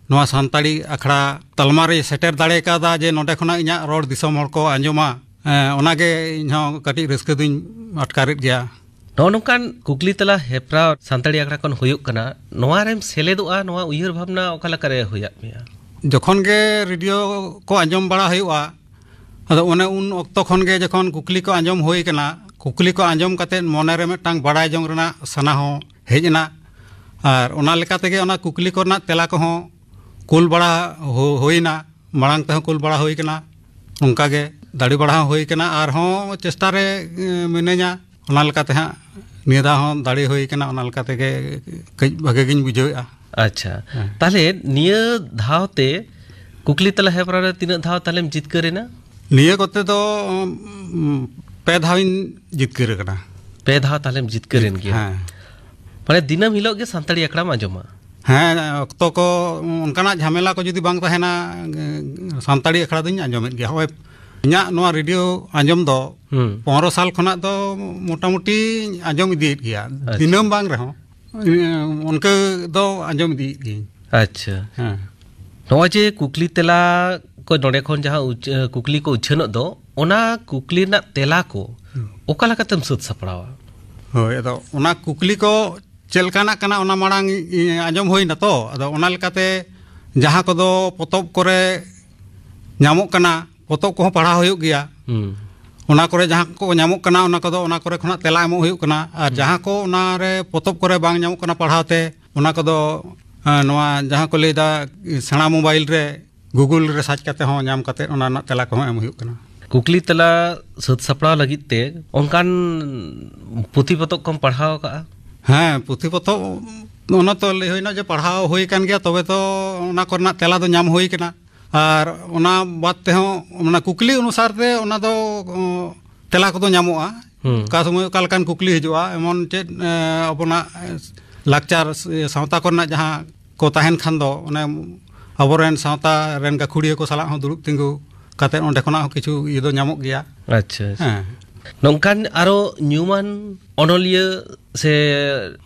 ᱱᱚᱣᱟ ᱥᱟᱱᱛᱟᱲᱤ ᱟᱠᱷᱲᱟ ᱛᱟᱞᱢᱟ ᱨᱮ ᱥᱮᱴᱮᱨ ᱫᱟᱲᱮ ᱠᱟᱣᱫᱟ, ᱡᱮ ᱱᱚᱰᱮ ᱠᱷᱚᱱᱟᱜ ᱤᱧᱟᱹᱜ ᱨᱚᱲ ᱫᱤᱥᱚᱢ ᱦᱚᱲ ᱠᱚ ᱟᱸᱡᱚᱢᱟ, ᱮᱸ, ᱚᱱᱟᱜᱮ ᱤᱧᱦᱚᱸ ᱠᱟᱹᱴᱤᱡ ᱨᱟᱹᱥᱠᱟᱹ ᱫᱩᱧ ᱟᱴᱠᱟᱨᱮᱫ ᱜᱮᱭᱟ᱾ ᱱᱚᱜᱼᱚ ᱱᱚᱝᱠᱟᱱ ᱠᱩᱠᱞᱤ ᱛᱮᱞᱟ ᱦᱮᱯᱨᱟᱣ ᱥᱟᱱᱛᱟᱲᱤ ᱟᱠᱷᱲᱟ ᱠᱷᱚᱱ ᱦᱩᱭᱩᱜ ᱠᱟᱱᱟ, ᱱᱚᱣᱟ ᱨᱮᱢ ᱥᱮᱞᱮᱫᱚᱜᱼᱟ, ᱱᱚᱣᱟ ᱩᱭᱦᱟᱹᱨ ᱵᱷᱟᱵᱽᱱᱟ ᱚᱠᱟ ᱞᱮᱠᱟᱨᱮ ᱦᱩᱭᱟᱫ ᱢᱮᱭᱟ? ᱡᱚᱠᱷᱚᱱ ᱜᱮ ᱨᱮᱰᱤᱭᱳ ᱠᱚ ᱟᱸᱡᱚᱢ ᱵᱟᱲᱟ ᱦᱩᱭᱩᱜᱼᱟ, ᱟᱫᱚ ᱚᱱᱮ ᱩᱱ ᱚᱠᱛᱚ ᱠᱷᱚᱱ ᱜᱮ ᱡᱚᱠᱷᱚᱱ ᱠᱩᱠᱞᱤ ᱠᱚ ᱟᱸᱡᱚᱢ ᱦᱩᱭ ᱠᱟᱱᱟ, ᱠᱩᱠᱞᱤ ᱠᱚ ᱟᱸᱡᱚᱢ ᱠᱟᱛᱮᱫ ᱢᱚᱱᱮ ᱨᱮ ᱢᱤᱫᱴᱟᱝ ᱵᱟᱲᱟᱭ ᱡᱚᱝ ᱨᱮᱱᱟᱜ ᱥᱟᱱᱟ ᱦᱚᱸ ᱦᱮᱡ ᱮᱱᱟ᱾ ᱟᱨ ᱚᱱᱟ ᱞᱮᱠᱟ ᱛᱮᱜᱮ ᱚᱱᱟ ᱠᱩᱠᱞᱤ ᱠᱚᱨᱮᱱᱟᱜ ᱛᱮᱞᱟ ᱠᱚᱦᱚᱸ ᱠᱩᱞ ᱵᱟᱲᱟ ᱦᱩ-, ᱦᱩᱭᱱᱟ, ᱢᱟᱲᱟᱝ ᱛᱮᱦᱚᱸ ᱠᱩᱞ ᱵᱟᱲᱟ ᱦᱩᱭ ᱠᱟᱱᱟ, ᱚᱱᱠᱟ ᱜᱮ ᱫᱟᱲᱮ ᱵᱟᱲᱟ ᱦᱚᱸ ᱦᱩᱭ ᱠᱟᱱᱟ᱾ ᱟᱨᱦᱚᱸ ᱪᱮᱥᱴᱟ ᱨᱮ, ᱮ, ᱢᱤᱱᱟᱹᱧᱟ᱾ ᱚᱱᱟ ᱞᱮᱠᱟᱛᱮ ᱦᱟᱸᱜ ᱱᱤᱭᱟᱹ ᱫᱷᱟᱣ ᱦᱚᱸ ᱫᱟᱲᱮ ᱦᱩᱭ ᱠᱟᱱᱟ, ᱚᱱᱟ ᱞᱮᱠᱟ ᱛᱮᱜᱮ ᱠᱟᱹᱡ ᱵᱷᱟᱜᱮ ᱜᱤᱧ ᱵᱩᱡᱷᱟᱹᱣᱮᱫᱼᱟ᱾ ᱟᱪᱪᱷᱟ᱾ ᱦᱮᱸ᱾ ᱛᱟᱦᱞᱮ ᱱᱤᱭᱟᱹ ᱫᱷᱟᱣ ᱛᱮ ᱠᱩᱠᱞᱤ ᱛᱮᱞᱟ ᱦᱮᱯᱨᱟᱣ ᱨᱮ ᱛᱤᱱᱟᱹᱜ ᱫᱷᱟᱣ ᱛᱟᱦᱞᱮᱢ ᱡᱤᱛᱠᱟᱹᱨ ᱮᱱᱟ? ᱱᱤᱭᱟᱹ ᱠᱚᱛᱮ ᱫᱚ, ᱩᱢ, ᱯᱮ ᱫᱷᱟᱣᱤᱧ ᱡᱤᱛᱠᱟᱹᱨ ᱟᱠᱟᱱᱟ᱾ ᱯᱮ ᱫᱷᱟᱣ ᱛᱟᱦᱞᱮᱢ ᱡᱤᱛᱠᱟᱹᱨ ᱮᱱ ᱜᱮᱭᱟ? ᱦᱮᱸ᱾ ᱢᱟᱱᱮ ᱫᱤᱱᱟᱹᱢ ᱦᱤᱞᱳᱜ ᱜᱮ ᱥᱟᱱᱛᱟᱲᱤ ᱟᱠᱷᱲᱟᱢ ᱟᱸᱡᱚᱢᱟ? ᱦᱮᱸ, ᱚᱠᱛᱚ ᱠᱚ ᱚᱱᱠᱟᱱᱟᱜ ᱡᱷᱟᱢᱮᱞᱟ ᱠᱚ ᱡᱩᱫᱤ ᱵᱟᱝ ᱛᱟᱦᱮᱱᱟ, ᱥᱟᱱᱛᱟᱲᱤ ᱟᱠᱷᱲᱟ ᱫᱚᱧ ᱟᱸᱡᱚᱢᱮᱫ ᱜᱮᱭᱟ᱾ ᱦᱚᱸᱜᱼᱚᱭ ᱤᱧᱟᱹᱜ ᱱᱚᱣᱟ ᱨᱮᱰᱤᱭᱳ ᱟᱸᱡᱚᱢ ᱫᱚ ᱦᱩᱸ᱾ ᱯᱚᱱᱨᱚ ᱥᱟᱞ ᱠᱷᱚᱱᱟᱜ ᱫᱚ ᱢᱚᱴᱟᱢᱩᱴᱤ ᱟᱸᱡᱚᱢ ᱤᱫᱤᱭᱮᱫ ᱜᱮᱭᱟ᱾ ᱟᱪᱪᱷᱟ᱾ ᱫᱤᱱᱟᱹᱢ ᱵᱟᱝ ᱨᱮᱦᱚᱸ, ᱚᱱᱠᱟ ᱫᱚ ᱟᱸᱡᱚᱢ ᱤᱫᱤᱭᱮᱫ ᱜᱤᱭᱟᱹᱧ᱾ ᱟᱪᱪᱷᱟ᱾ ᱦᱮᱸ᱾ ᱱᱚᱜᱼᱚᱭ ᱡᱮ ᱠᱩᱠᱞᱤ ᱛᱮᱞᱟ ᱠᱚ ᱱᱚᱰᱮ ᱠᱷᱚᱱ ᱡᱟᱦᱟᱸ ᱩᱪ-, ᱠᱩᱠᱞᱤ ᱠᱚ ᱩᱪᱷᱟᱹᱱᱚᱜ ᱫᱚ, ᱚᱱᱟ ᱠᱩᱠᱞᱤ ᱨᱮᱱᱟᱜ ᱛᱮᱞᱟ ᱠᱚ ᱚᱠᱟ ᱞᱮᱠᱟᱛᱮᱢ ᱥᱟᱹᱛ ᱥᱟᱯᱲᱟᱣᱟ? ᱦᱳᱭ, ᱟᱫᱚ ᱚᱱᱟ ᱠᱩᱠᱞᱤ ᱠᱚ ᱪᱮᱫ ᱞᱮᱠᱟᱱᱟᱜ ᱠᱟᱱᱟ, ᱚᱱᱟ ᱢᱟᱲᱟᱝ ᱤ-, ᱟᱸᱡᱚᱢ ᱦᱩᱭ ᱱᱟ ᱛᱚ᱾ ᱟᱫᱚ ᱚᱱᱟ ᱞᱮᱠᱟᱛᱮ ᱡᱟᱦᱟᱸ ᱠᱚᱫᱚ ᱯᱚᱛᱚᱵ ᱠᱚᱨᱮ ᱧᱟᱢᱚᱜ ᱠᱟᱱᱟ, ᱯᱚᱛᱚᱵ ᱠᱚᱦᱚᱸ ᱯᱟᱲᱦᱟᱣ ᱦᱩᱭᱩᱜ ᱜᱮᱭᱟ᱾ ᱦᱩᱸ᱾ ᱚᱱᱟ ᱠᱚᱨᱮ ᱡᱟᱦᱟᱸ ᱠᱚ ᱧᱟᱢᱚᱜ ᱠᱟᱱᱟ, ᱚᱱᱟ ᱠᱚᱫᱚ ᱚᱱᱟ ᱠᱚᱨᱮ ᱠᱷᱚᱱᱟᱜ ᱛᱮᱞᱟ ᱮᱢᱚᱜ ᱦᱩᱭᱩᱜ ᱠᱟᱱᱟ᱾ ᱟᱨ ᱦᱩᱸ᱾ ᱡᱟᱦᱟᱸ ᱠᱚ ᱚᱱᱟ ᱨᱮ ᱯᱚᱛᱚᱵ ᱠᱚᱨᱮ ᱵᱟᱝ ᱧᱟᱢᱚᱜ ᱠᱟᱱᱟ ᱯᱟᱲᱦᱟᱣ ᱛᱮ, ᱚᱱᱟ ᱠᱚᱫᱚ, ᱮᱸ, ᱱᱚᱣᱟ ᱡᱟᱦᱟᱸ ᱠᱚ ᱞᱟᱹᱭᱫᱟ ᱥᱮᱬᱟ ᱢᱳᱵᱟᱭᱤᱞ ᱨᱮ, Google ᱨᱮ ᱥᱟᱨᱪ ᱠᱟᱛᱮ ᱦᱚᱸ ᱧᱟᱢ ᱠᱟᱛᱮ ᱚᱱᱟ ᱨᱮᱱᱟᱜ ᱛᱮᱞᱟ ᱠᱚᱦᱚᱸ ᱮᱢ ᱦᱩᱭᱩᱜ ᱠᱟᱱᱟ᱾ ᱠᱩᱠᱞᱤ ᱛᱮᱞᱟ ᱥᱟᱹᱛ ᱥᱟᱯᱲᱟᱣ ᱞᱟᱹᱜᱤᱫ ᱛᱮ ᱚᱱᱠᱟᱱ ᱯᱩᱛᱷᱤ ᱯᱚᱛᱚᱵ ᱠᱚᱢ ᱯᱟᱲᱦᱟᱣ ᱟᱠᱟᱫᱼᱟ? ᱦᱮᱸ, ᱯᱩᱛᱷᱤ ᱯᱚᱛᱚᱵ ᱚᱱᱟ ᱛᱚ ᱞᱟᱹᱭ ᱦᱩᱭᱱᱟ ᱡᱮ ᱯᱟᱲᱦᱟᱣ ᱦᱩᱭ ᱟᱠᱟᱱ ᱜᱮᱭᱟ, ᱛᱚᱵᱮ ᱛᱚ ᱚᱱᱟ ᱠᱚᱨᱮᱱᱟᱜ ᱛᱮᱞᱟ ᱫᱚ ᱧᱟᱢ ᱦᱩᱭ ᱠᱟᱱᱟ᱾ ᱟᱨ ᱚᱱᱟ ᱵᱟᱫ ᱛᱮᱦᱚᱸ ᱚᱱᱟ ᱠᱩᱠᱞᱤ ᱚᱱᱩᱥᱟᱨ ᱛᱮ ᱚᱱᱟ ᱫᱚ, ᱚ, ᱛᱮᱞᱟ ᱠᱚᱫᱚ ᱧᱟᱢᱚᱜᱼᱟ᱾ ᱦᱩᱸ᱾ ᱚᱠᱟ ᱥᱚᱢᱚᱭ ᱚᱠᱟ ᱞᱮᱠᱟᱱ ᱠᱩᱠᱞᱤ ᱦᱤᱡᱩᱜᱼᱟ, ᱮᱢᱚᱱ ᱪᱮᱫ, ᱮ, ᱟᱵᱚᱱᱟᱜ, ᱮ, ᱞᱟᱠᱪᱟᱨ, ᱥᱮ ᱥᱟᱶᱛᱟ ᱠᱚᱨᱮᱱᱟᱜ ᱡᱟᱦᱟᱸ ᱠᱚ ᱛᱟᱦᱮᱱ ᱠᱷᱟᱱ ᱫᱚ, ᱚᱱᱮ ᱟᱵᱚᱨᱮᱱ ᱥᱟᱶᱛᱟ ᱨᱮᱱ ᱜᱟᱹᱠᱷᱩᱲᱤᱭᱟᱹ ᱠᱚ ᱥᱟᱞᱟᱜ ᱦᱚᱸ ᱫᱩᱲᱩᱵ ᱛᱤᱸᱜᱩ ᱠᱟᱛᱮ ᱚᱸᱰᱮ ᱠᱷᱚᱱᱟᱜ ᱦᱚᱸ ᱠᱤᱪᱷᱩ ᱤᱭᱟᱹ ᱫᱚ ᱧᱟᱢᱚᱜ ᱜᱮᱭᱟ᱾ ᱟᱪᱪᱷᱟ, ᱟᱪᱪᱷᱟ᱾ ᱦᱮᱸ᱾ ᱱᱚᱝᱠᱟᱱ ᱟᱨᱚ ᱧᱩᱢᱟᱱ ᱚᱱᱚᱞᱤᱭᱟᱹ ᱥᱮ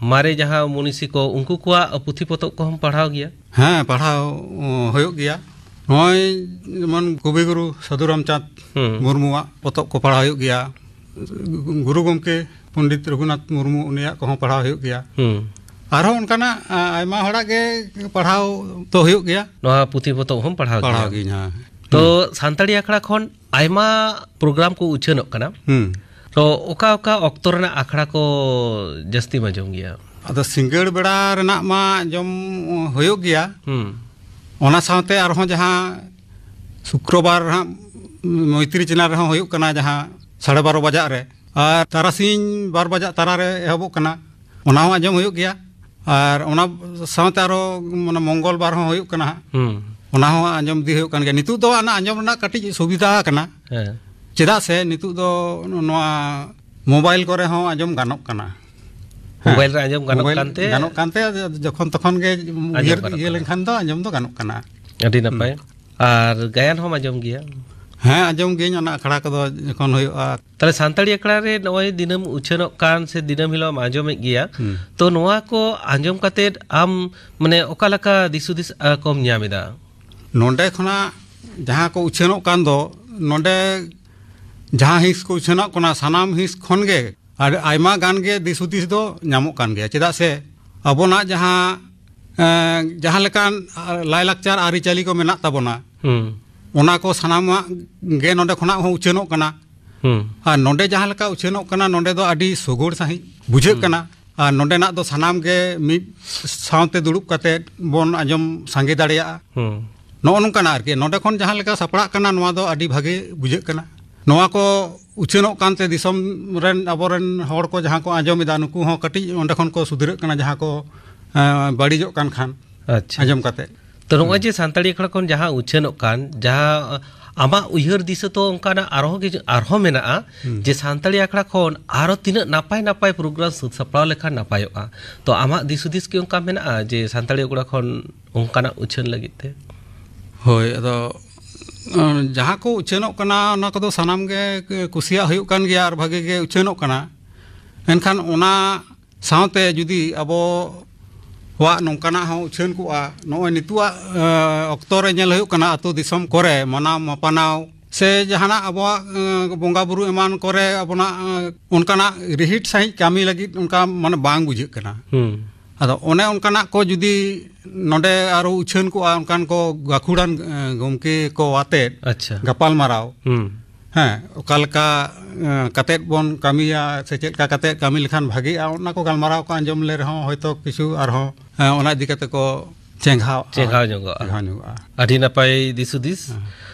ᱢᱟᱨᱮ ᱡᱟᱦᱟᱸ ᱢᱩᱱᱤᱥᱤ ᱠᱚ, ᱩᱱᱠᱩ ᱠᱚᱣᱟᱜ ᱯᱩᱛᱷᱤ ᱯᱚᱛᱚᱵ ᱠᱚᱦᱚᱸ ᱯᱟᱲᱦᱟᱣ ᱜᱮᱭᱟ? ᱦᱮᱸ, ᱯᱟᱲᱦᱟᱣ, ᱚ, ᱦᱩᱭᱩᱜ ᱜᱮᱭᱟ᱾ ᱱᱚᱜᱼᱚᱭ ᱡᱮᱢᱚᱱ ᱠᱚᱵᱤᱜᱩᱨᱩ ᱥᱟᱹᱫᱷᱩ ᱨᱟᱢᱪᱟᱸᱫᱽ ᱦᱩᱸ᱾ ᱢᱩᱨᱢᱩᱣᱟᱜ ᱯᱚᱛᱚᱵ ᱠᱚ ᱯᱟᱲᱦᱟᱣ ᱦᱩᱭᱩᱜ ᱜᱮᱭᱟ᱾ ᱜᱩᱨᱩ ᱜᱚᱢᱠᱮ ᱯᱚᱱᱰᱤᱛ ᱨᱚᱜᱷᱩᱱᱟᱛᱷ ᱢᱩᱨᱢᱩ, ᱩᱱᱤᱭᱟᱜ ᱠᱚᱦᱚᱸ ᱯᱟᱲᱦᱟᱣ ᱦᱩᱭᱩᱜ ᱜᱮᱭᱟ᱾ ᱦᱩᱸ᱾ ᱟᱨᱦᱚᱸ ᱚᱱᱠᱟᱱᱟᱜ, ᱟ, ᱟᱭᱢᱟ ᱦᱚᱲᱟᱜ ᱜᱮ ᱯᱟᱲᱦᱟᱣ ᱫᱚ ᱦᱩᱭᱩᱜ ᱜᱮᱭᱟ᱾ ᱱᱚᱣᱟ ᱯᱩᱛᱷᱤ ᱯᱚᱛᱚᱵ ᱦᱚᱸᱢ ᱯᱟᱲᱦᱟᱣ ᱯᱟᱲᱦᱟᱣ ᱜᱮᱭᱟ? ᱜᱤᱭᱟᱹᱧ, ᱦᱮᱸ᱾ ᱛᱚ, ᱦᱩᱸ᱾ ᱥᱟᱱᱛᱟᱲᱤ ᱟᱠᱷᱲᱟ ᱠᱷᱚᱱ ᱟᱭᱢᱟ ᱯᱨᱳᱜᱨᱟᱢ ᱠᱚ ᱩᱪᱷᱟᱹᱱᱚᱜ ᱠᱟᱱᱟ᱾ ᱦᱩᱸ᱾ ᱛᱚ, ᱚᱠᱟ ᱚᱠᱟ ᱚᱠᱛᱚ ᱨᱮᱱᱟᱜ ᱟᱠᱷᱲᱟ ᱠᱚ ᱡᱟᱹᱥᱛᱤᱢ ᱟᱸᱡᱚᱢ ᱜᱮᱭᱟ? ᱟᱫᱚ ᱥᱤᱸᱜᱟᱹᱲ ᱵᱮᱲᱟ ᱨᱮᱱᱟᱜ ᱢᱟ ᱟᱸᱡᱚᱢ ᱦᱩᱭᱩᱜ ᱜᱮᱭᱟ᱾ ᱦᱩᱸ᱾ ᱚᱱᱟ ᱥᱟᱶᱛᱮ ᱟᱨᱦᱚᱸ ᱡᱟᱦᱟᱸ ᱥᱩᱠᱨᱚᱵᱟᱨ ᱦᱟᱸᱜ ᱢᱚᱭᱛᱨᱤ ᱪᱮᱱᱮᱞ ᱨᱮᱦᱚᱸ ᱦᱩᱭᱩᱜ ᱠᱟᱱᱟ, ᱡᱟᱦᱟᱸ ᱥᱟᱲᱮ ᱵᱟᱨᱚ ᱵᱟᱡᱟᱜ ᱨᱮ, ᱟᱨ ᱛᱟᱨᱟᱥᱤᱧ ᱵᱟᱨ ᱵᱟᱡᱟᱜ ᱛᱟᱨᱟ ᱨᱮ ᱮᱦᱚᱵᱚᱜ ᱠᱟᱱᱟ, ᱚᱱᱟ ᱦᱚᱸ ᱟᱸᱡᱚᱢ ᱦᱩᱭᱩᱜ ᱜᱮᱭᱟ᱾ ᱟᱨ ᱚᱱᱟ ᱥᱟᱶᱛᱮ ᱟᱨᱚ, ᱢᱟᱱᱮ, ᱢᱚᱝᱜᱚᱞ ᱵᱟᱨ ᱦᱚᱸ ᱦᱩᱭᱩᱜ ᱠᱟᱱᱟ ᱦᱟᱸᱜ᱾ ᱦᱩᱸ᱾ ᱚᱱᱟ ᱦᱚᱸ ᱟᱸᱡᱚᱢ ᱤᱫᱤ ᱦᱩᱭᱩᱜ ᱠᱟᱱ ᱜᱮᱭᱟ᱾ ᱱᱤᱛᱚᱜ ᱫᱚ ᱚᱱᱟ ᱟᱸᱡᱚᱢ ᱨᱮᱱᱟᱜ ᱠᱟᱹᱴᱤᱡ ᱥᱩᱵᱤᱫᱷᱟ ᱟᱠᱟᱱᱟ᱾ ᱦᱮᱸ᱾ ᱪᱮᱫᱟᱜ ᱥᱮ ᱱᱤᱛᱚᱜ ᱫᱚ ᱱᱚᱣᱟ ᱢᱳᱵᱟᱭᱤᱞ ᱠᱚᱨᱮ ᱦᱚᱸ ᱟᱸᱡᱚᱢ ᱜᱟᱱᱚᱜ ᱠᱟᱱᱟ᱾ ᱦᱮᱸ᱾ ᱢᱳᱵᱟᱭᱤᱞ ᱨᱮ ᱟᱸᱡᱚᱢ ᱜᱟᱱᱚᱜ ᱢᱳᱵᱟᱭᱤᱞ ᱠᱟᱱᱛᱮ ᱜᱟᱱᱚᱜ ᱠᱟᱱᱛᱮ ᱟᱫᱚ ᱡᱚᱠᱷᱚᱱ ᱛᱚᱠᱷᱚᱱ ᱜᱮ ᱟᱸᱡᱚᱢ ᱩᱭᱦᱟᱹᱨ ᱜᱟᱱᱚᱜ ᱤᱭᱟᱹ ᱠᱟᱱᱟ᱾ ᱞᱮᱱᱠᱷᱟᱱ ᱫᱚ ᱟᱸᱡᱚᱢ ᱫᱚ ᱜᱟᱱᱚᱜ ᱠᱟᱱᱟ᱾ ᱟᱹᱰᱤ ᱱᱟᱯᱟᱭ᱾ ᱦᱩᱸ᱾ ᱟᱨ ᱜᱟᱭᱟᱱ ᱦᱚᱸᱢ ᱟᱸᱡᱚᱢ ᱜᱮᱭᱟ? ᱦᱮᱸ, ᱟᱸᱡᱚᱢ ᱜᱤᱭᱟᱹᱧ᱾ ᱚᱱᱟ ᱟᱠᱷᱲᱟ ᱠᱚᱫᱚ ᱡᱚᱠᱷᱚᱱ ᱦᱩᱭᱩᱜᱼᱟ᱾ ᱛᱟᱦᱞᱮ ᱥᱟᱱᱛᱟᱲᱤ ᱟᱠᱷᱲᱟ ᱨᱮ ᱱᱚᱜᱼᱚᱭ ᱫᱤᱱᱟᱹᱢ ᱩᱪᱷᱟᱹᱱᱚᱜ ᱠᱟᱱ ᱥᱮ ᱫᱤᱱᱟᱹᱢ ᱦᱤᱞᱳᱜ ᱮᱢ ᱟᱸᱡᱚᱢᱮᱫ ᱜᱮᱭᱟ, ᱦᱩᱸ᱾ ᱛᱚ ᱱᱚᱣᱟ ᱠᱚ ᱟᱸᱡᱚᱢ ᱠᱟᱛᱮᱫ ᱟᱢ, ᱢᱟᱱᱮ, ᱚᱠᱟ ᱞᱮᱠᱟ ᱫᱤᱥ ᱦᱩᱫᱤᱥ, ᱟ, ᱠᱚᱢ ᱧᱟᱢ ᱮᱫᱟ? ᱱᱚᱰᱮ ᱠᱷᱚᱱᱟᱜ ᱡᱟᱦᱟᱸ ᱠᱚ ᱩᱪᱷᱟᱹᱱᱚᱜ ᱠᱟᱱ ᱫᱚ, ᱱᱚᱰᱮ ᱡᱟᱦᱟᱸ ᱦᱤᱸᱥ ᱠᱚ ᱩᱪᱷᱟᱹᱱᱚᱜ ᱠᱟᱱᱟ, ᱥᱟᱱᱟᱢ ᱦᱤᱸᱥ ᱠᱷᱚᱱ ᱜᱮ ᱟᱹᱰᱤ ᱟᱭᱢᱟ ᱜᱟᱱ ᱜᱮ ᱫᱤᱥ ᱦᱩᱫᱤᱥ ᱫᱚ ᱧᱟᱢᱚᱜ ᱠᱟᱱ ᱜᱮᱭᱟ᱾ ᱪᱮᱫᱟᱜ ᱥᱮ ᱟᱵᱚᱱᱟᱜ ᱡᱟᱦᱟᱸ, ᱮᱸ, ᱡᱟᱦᱟᱸ ᱞᱮᱠᱟᱱ, ᱟ, ᱞᱟᱭᱼᱞᱟᱠᱪᱟᱨ ᱟᱹᱨᱤᱪᱟᱹᱞᱤ ᱠᱚ ᱢᱮᱱᱟᱜ ᱛᱟᱵᱚᱱᱟ, ᱦᱩᱸ᱾ ᱚᱱᱟ ᱠᱚ ᱥᱟᱱᱟᱢᱟᱜ ᱜᱮ ᱱᱚᱰᱮ ᱠᱷᱚᱱᱟᱜ ᱦᱚᱸ ᱩᱪᱷᱟᱹᱱᱚᱜ ᱠᱟᱱᱟ᱾ ᱦᱩᱸ᱾ ᱟᱨ ᱱᱚᱰᱮ ᱡᱟᱦᱟᱸ ᱞᱮᱠᱟ ᱩᱪᱷᱟᱹᱱᱚᱜ ᱠᱟᱱᱟ, ᱱᱚᱰᱮ ᱫᱚ ᱟᱹᱰᱤ ᱥᱚᱜᱚᱲ ᱥᱟᱺᱦᱤᱡ ᱵᱩᱡᱷᱟᱹᱜ ᱦᱩᱸ᱾ ᱠᱟᱱᱟ᱾ ᱟᱨ ᱱᱚᱰᱮᱱᱟᱜ ᱫᱚ ᱥᱟᱱᱟᱢ ᱜᱮ ᱢᱤᱫ ᱥᱟᱶᱛᱮ ᱫᱩᱲᱩᱵ ᱠᱟᱛᱮ ᱵᱚᱱ ᱟᱸᱡᱚᱢ ᱥᱟᱸᱜᱮ ᱫᱟᱲᱮᱭᱟᱜᱼᱟ᱾ ᱦᱩᱸ᱾ ᱱᱚᱜᱼᱚ ᱱᱚᱝᱠᱟᱱᱟᱜ ᱟᱨᱠᱤ, ᱱᱚᱰᱮ ᱠᱷᱚᱱ ᱡᱟᱦᱟᱸ ᱞᱮᱠᱟ ᱥᱟᱯᱲᱟᱜ ᱠᱟᱱᱟ, ᱱᱚᱣᱟ ᱫᱚ ᱟᱹᱰᱤ ᱵᱷᱟᱜᱮ ᱵᱩᱡᱷᱟᱹᱜ ᱠᱟᱱᱟ᱾ ᱱᱚᱣᱟ ᱠᱚ ᱩᱪᱷᱟᱹᱱᱚᱜ ᱠᱟᱱᱛᱮ ᱫᱤᱥᱚᱢ ᱨᱮᱱ ᱟᱵᱚᱨᱮᱱ ᱦᱚᱲ ᱠᱚ ᱡᱟᱦᱟᱸ ᱠᱚ ᱟᱸᱡᱚᱢ ᱮᱫᱟ, ᱱᱩᱠᱩ ᱦᱚᱸ ᱠᱟᱹᱴᱤᱡ ᱚᱸᱰᱮ ᱠᱷᱚᱱ ᱠᱚ ᱥᱩᱫᱷᱟᱹᱨᱟᱹᱜ ᱠᱟᱱᱟ, ᱡᱟᱦᱟᱸ ᱠᱚ, ᱮᱸ, ᱵᱟᱹᱲᱤᱡᱚᱜ ᱠᱟᱱ ᱠᱷᱟᱱ ᱟᱪᱪᱷᱟ᱾ ᱟᱸᱡᱚᱢ ᱠᱟᱛᱮ᱾ ᱛᱚ, ᱱᱚᱜᱼᱚᱭ ᱦᱩᱸ᱾ ᱡᱮ ᱥᱟᱱᱛᱟᱲᱤ ᱟᱠᱷᱲᱟ ᱠᱷᱚᱱ ᱡᱟᱦᱟᱸ ᱩᱪᱷᱟᱹᱱᱚᱜ ᱠᱟᱱ, ᱡᱟᱦᱟᱸ, ᱟᱢᱟᱜ ᱩᱭᱦᱟᱹᱨ ᱫᱤᱥᱟᱹ ᱛᱚ ᱚᱱᱠᱟᱱᱟᱜ ᱟᱨᱦᱚᱸ ᱜᱮ, ᱟᱨᱦᱚᱸ ᱢᱮᱱᱟᱜᱼᱟ ᱦᱩᱸ᱾ ᱡᱮ ᱥᱟᱱᱛᱟᱲᱤ ᱟᱠᱷᱲᱟ ᱠᱷᱚᱱ ᱟᱨᱚ ᱛᱤᱱᱟᱹᱜ ᱱᱟᱯᱟᱭ ᱱᱟᱯᱟᱭ ᱯᱨᱳᱜᱨᱟᱢ ᱥᱟᱹᱛ ᱥᱟᱯᱲᱟᱣ ᱞᱮᱠᱷᱟᱱ ᱱᱟᱯᱟᱭᱚᱜᱼᱟ᱾ ᱛᱚ, ᱟᱢᱟᱜ ᱫᱤᱥ ᱦᱩᱫᱤᱥ ᱠᱤ ᱚᱱᱠᱟ ᱢᱮᱱᱟᱜᱼᱟ ᱡᱮ ᱥᱟᱱᱛᱟᱲᱤ ᱟᱠᱷᱲᱟ ᱠᱷᱚᱱ ᱚᱱᱠᱟᱱᱟᱜ ᱩᱪᱷᱟᱹᱱ ᱞᱟᱹᱜᱤᱫ ᱛᱮ? ᱦᱳᱭ, ᱟᱫᱚ, ᱩᱸ, ᱡᱟᱦᱟᱸ ᱠᱚ ᱩᱪᱷᱟᱹᱱᱚᱜ ᱠᱟᱱᱟ, ᱚᱱᱟ ᱠᱚᱫᱚ ᱥᱟᱱᱟᱢ ᱜᱮ ᱠᱩᱥᱤᱭᱟᱜ ᱦᱩᱭᱩᱜ ᱠᱟᱱ ᱜᱮᱭᱟ ᱟᱨ ᱵᱷᱟᱜᱮ ᱜᱮ ᱩᱪᱷᱟᱹᱱᱚᱜ ᱠᱟᱱᱟ᱾ ᱮᱱᱠᱷᱟᱱ ᱚᱱᱟ ᱥᱟᱶᱛᱮ ᱡᱩᱫᱤ ᱟᱵᱚᱣᱟᱜ ᱱᱚᱝᱠᱟᱱᱟᱜ ᱦᱚᱸ ᱩᱪᱷᱟᱹᱱ ᱠᱚᱜᱼᱟ, ᱱᱚᱜᱼᱚᱭ ᱱᱤᱛᱚᱜᱟᱜ, ᱮᱸ, ᱚᱠᱛᱚ ᱨᱮ ᱧᱮᱞ ᱦᱩᱭᱩᱜ ᱠᱟᱱᱟ, ᱟᱹᱛᱩ ᱫᱤᱥᱚᱢ ᱠᱚᱨᱮ ᱢᱟᱱᱟᱣ ᱢᱟᱯᱟᱱᱟᱣ ᱥᱮ ᱡᱟᱦᱟᱱᱟᱜ ᱟᱵᱚᱣᱟᱜ, ᱮᱸ, ᱵᱚᱸᱜᱟ ᱵᱩᱨᱩ ᱮᱢᱟᱱ ᱠᱚᱨᱮ ᱟᱵᱚᱱᱟᱜ, ᱮᱸ, ᱚᱱᱠᱟᱱᱟᱜ ᱨᱤᱦᱤᱴ ᱥᱟᱺᱦᱤᱡ ᱠᱟᱹᱢᱤ ᱞᱟᱹᱜᱤᱫ ᱚᱱᱠᱟ ᱢᱟᱱᱮ ᱵᱟᱝ ᱵᱩᱡᱷᱟᱹᱜ ᱠᱟᱱᱟ᱾ ᱦᱩᱸ᱾ ᱟᱫᱚ ᱚᱱᱮ ᱚᱱᱠᱟᱱᱟᱜ ᱠᱚ ᱡᱩᱫᱤ ᱱᱚᱰᱮ ᱟᱨᱚ ᱩᱪᱷᱟᱹᱱ ᱠᱚᱜᱼᱟ, ᱚᱱᱠᱟᱱ ᱠᱚ ᱜᱟᱹᱠᱷᱩᱲᱟᱱ, ᱮᱸ, ᱜᱚᱢᱠᱮ ᱠᱚ ᱟᱛᱮᱫ ᱟᱪᱪᱷᱟ᱾ ᱜᱟᱯᱟᱞ ᱢᱟᱨᱟᱣ, ᱦᱩᱸ᱾ ᱦᱮᱸ, ᱚᱠᱟ ᱞᱮᱠᱟ, ᱮᱸ, ᱠᱟᱛᱮᱫ ᱵᱚᱱ ᱠᱟᱹᱢᱤᱭᱟ ᱥᱮ ᱪᱮᱫ ᱞᱮᱠᱟ ᱠᱟᱛᱮᱫ ᱠᱟᱹᱢᱤ ᱞᱮᱠᱷᱟᱱ ᱵᱷᱟᱜᱤᱜᱼᱟ, ᱚᱱᱟ ᱠᱚ ᱜᱟᱞᱢᱟᱨᱟᱣ ᱠᱚ ᱟᱸᱡᱚᱢ ᱞᱮ ᱨᱮᱦᱚᱸ ᱦᱚᱭᱛᱳ ᱠᱤᱪᱷᱩ ᱟᱨᱦᱚᱸ, ᱮᱸ, ᱚᱱᱟ ᱤᱫᱤ ᱠᱟᱛᱮ ᱠᱚ ᱪᱮᱸᱜᱷᱟᱣ ᱪᱮᱸᱜᱷᱟᱣ ᱧᱚᱜᱚᱜᱼᱟ᱾ ᱪᱮᱸᱜᱷᱟᱣ ᱧᱚᱜᱚᱜᱼᱟ᱾ ᱟᱹᱰᱤ ᱱᱟᱯᱟᱭ ᱫᱤᱥ ᱦᱩᱫᱤᱥ᱾ ᱦᱮᱸ᱾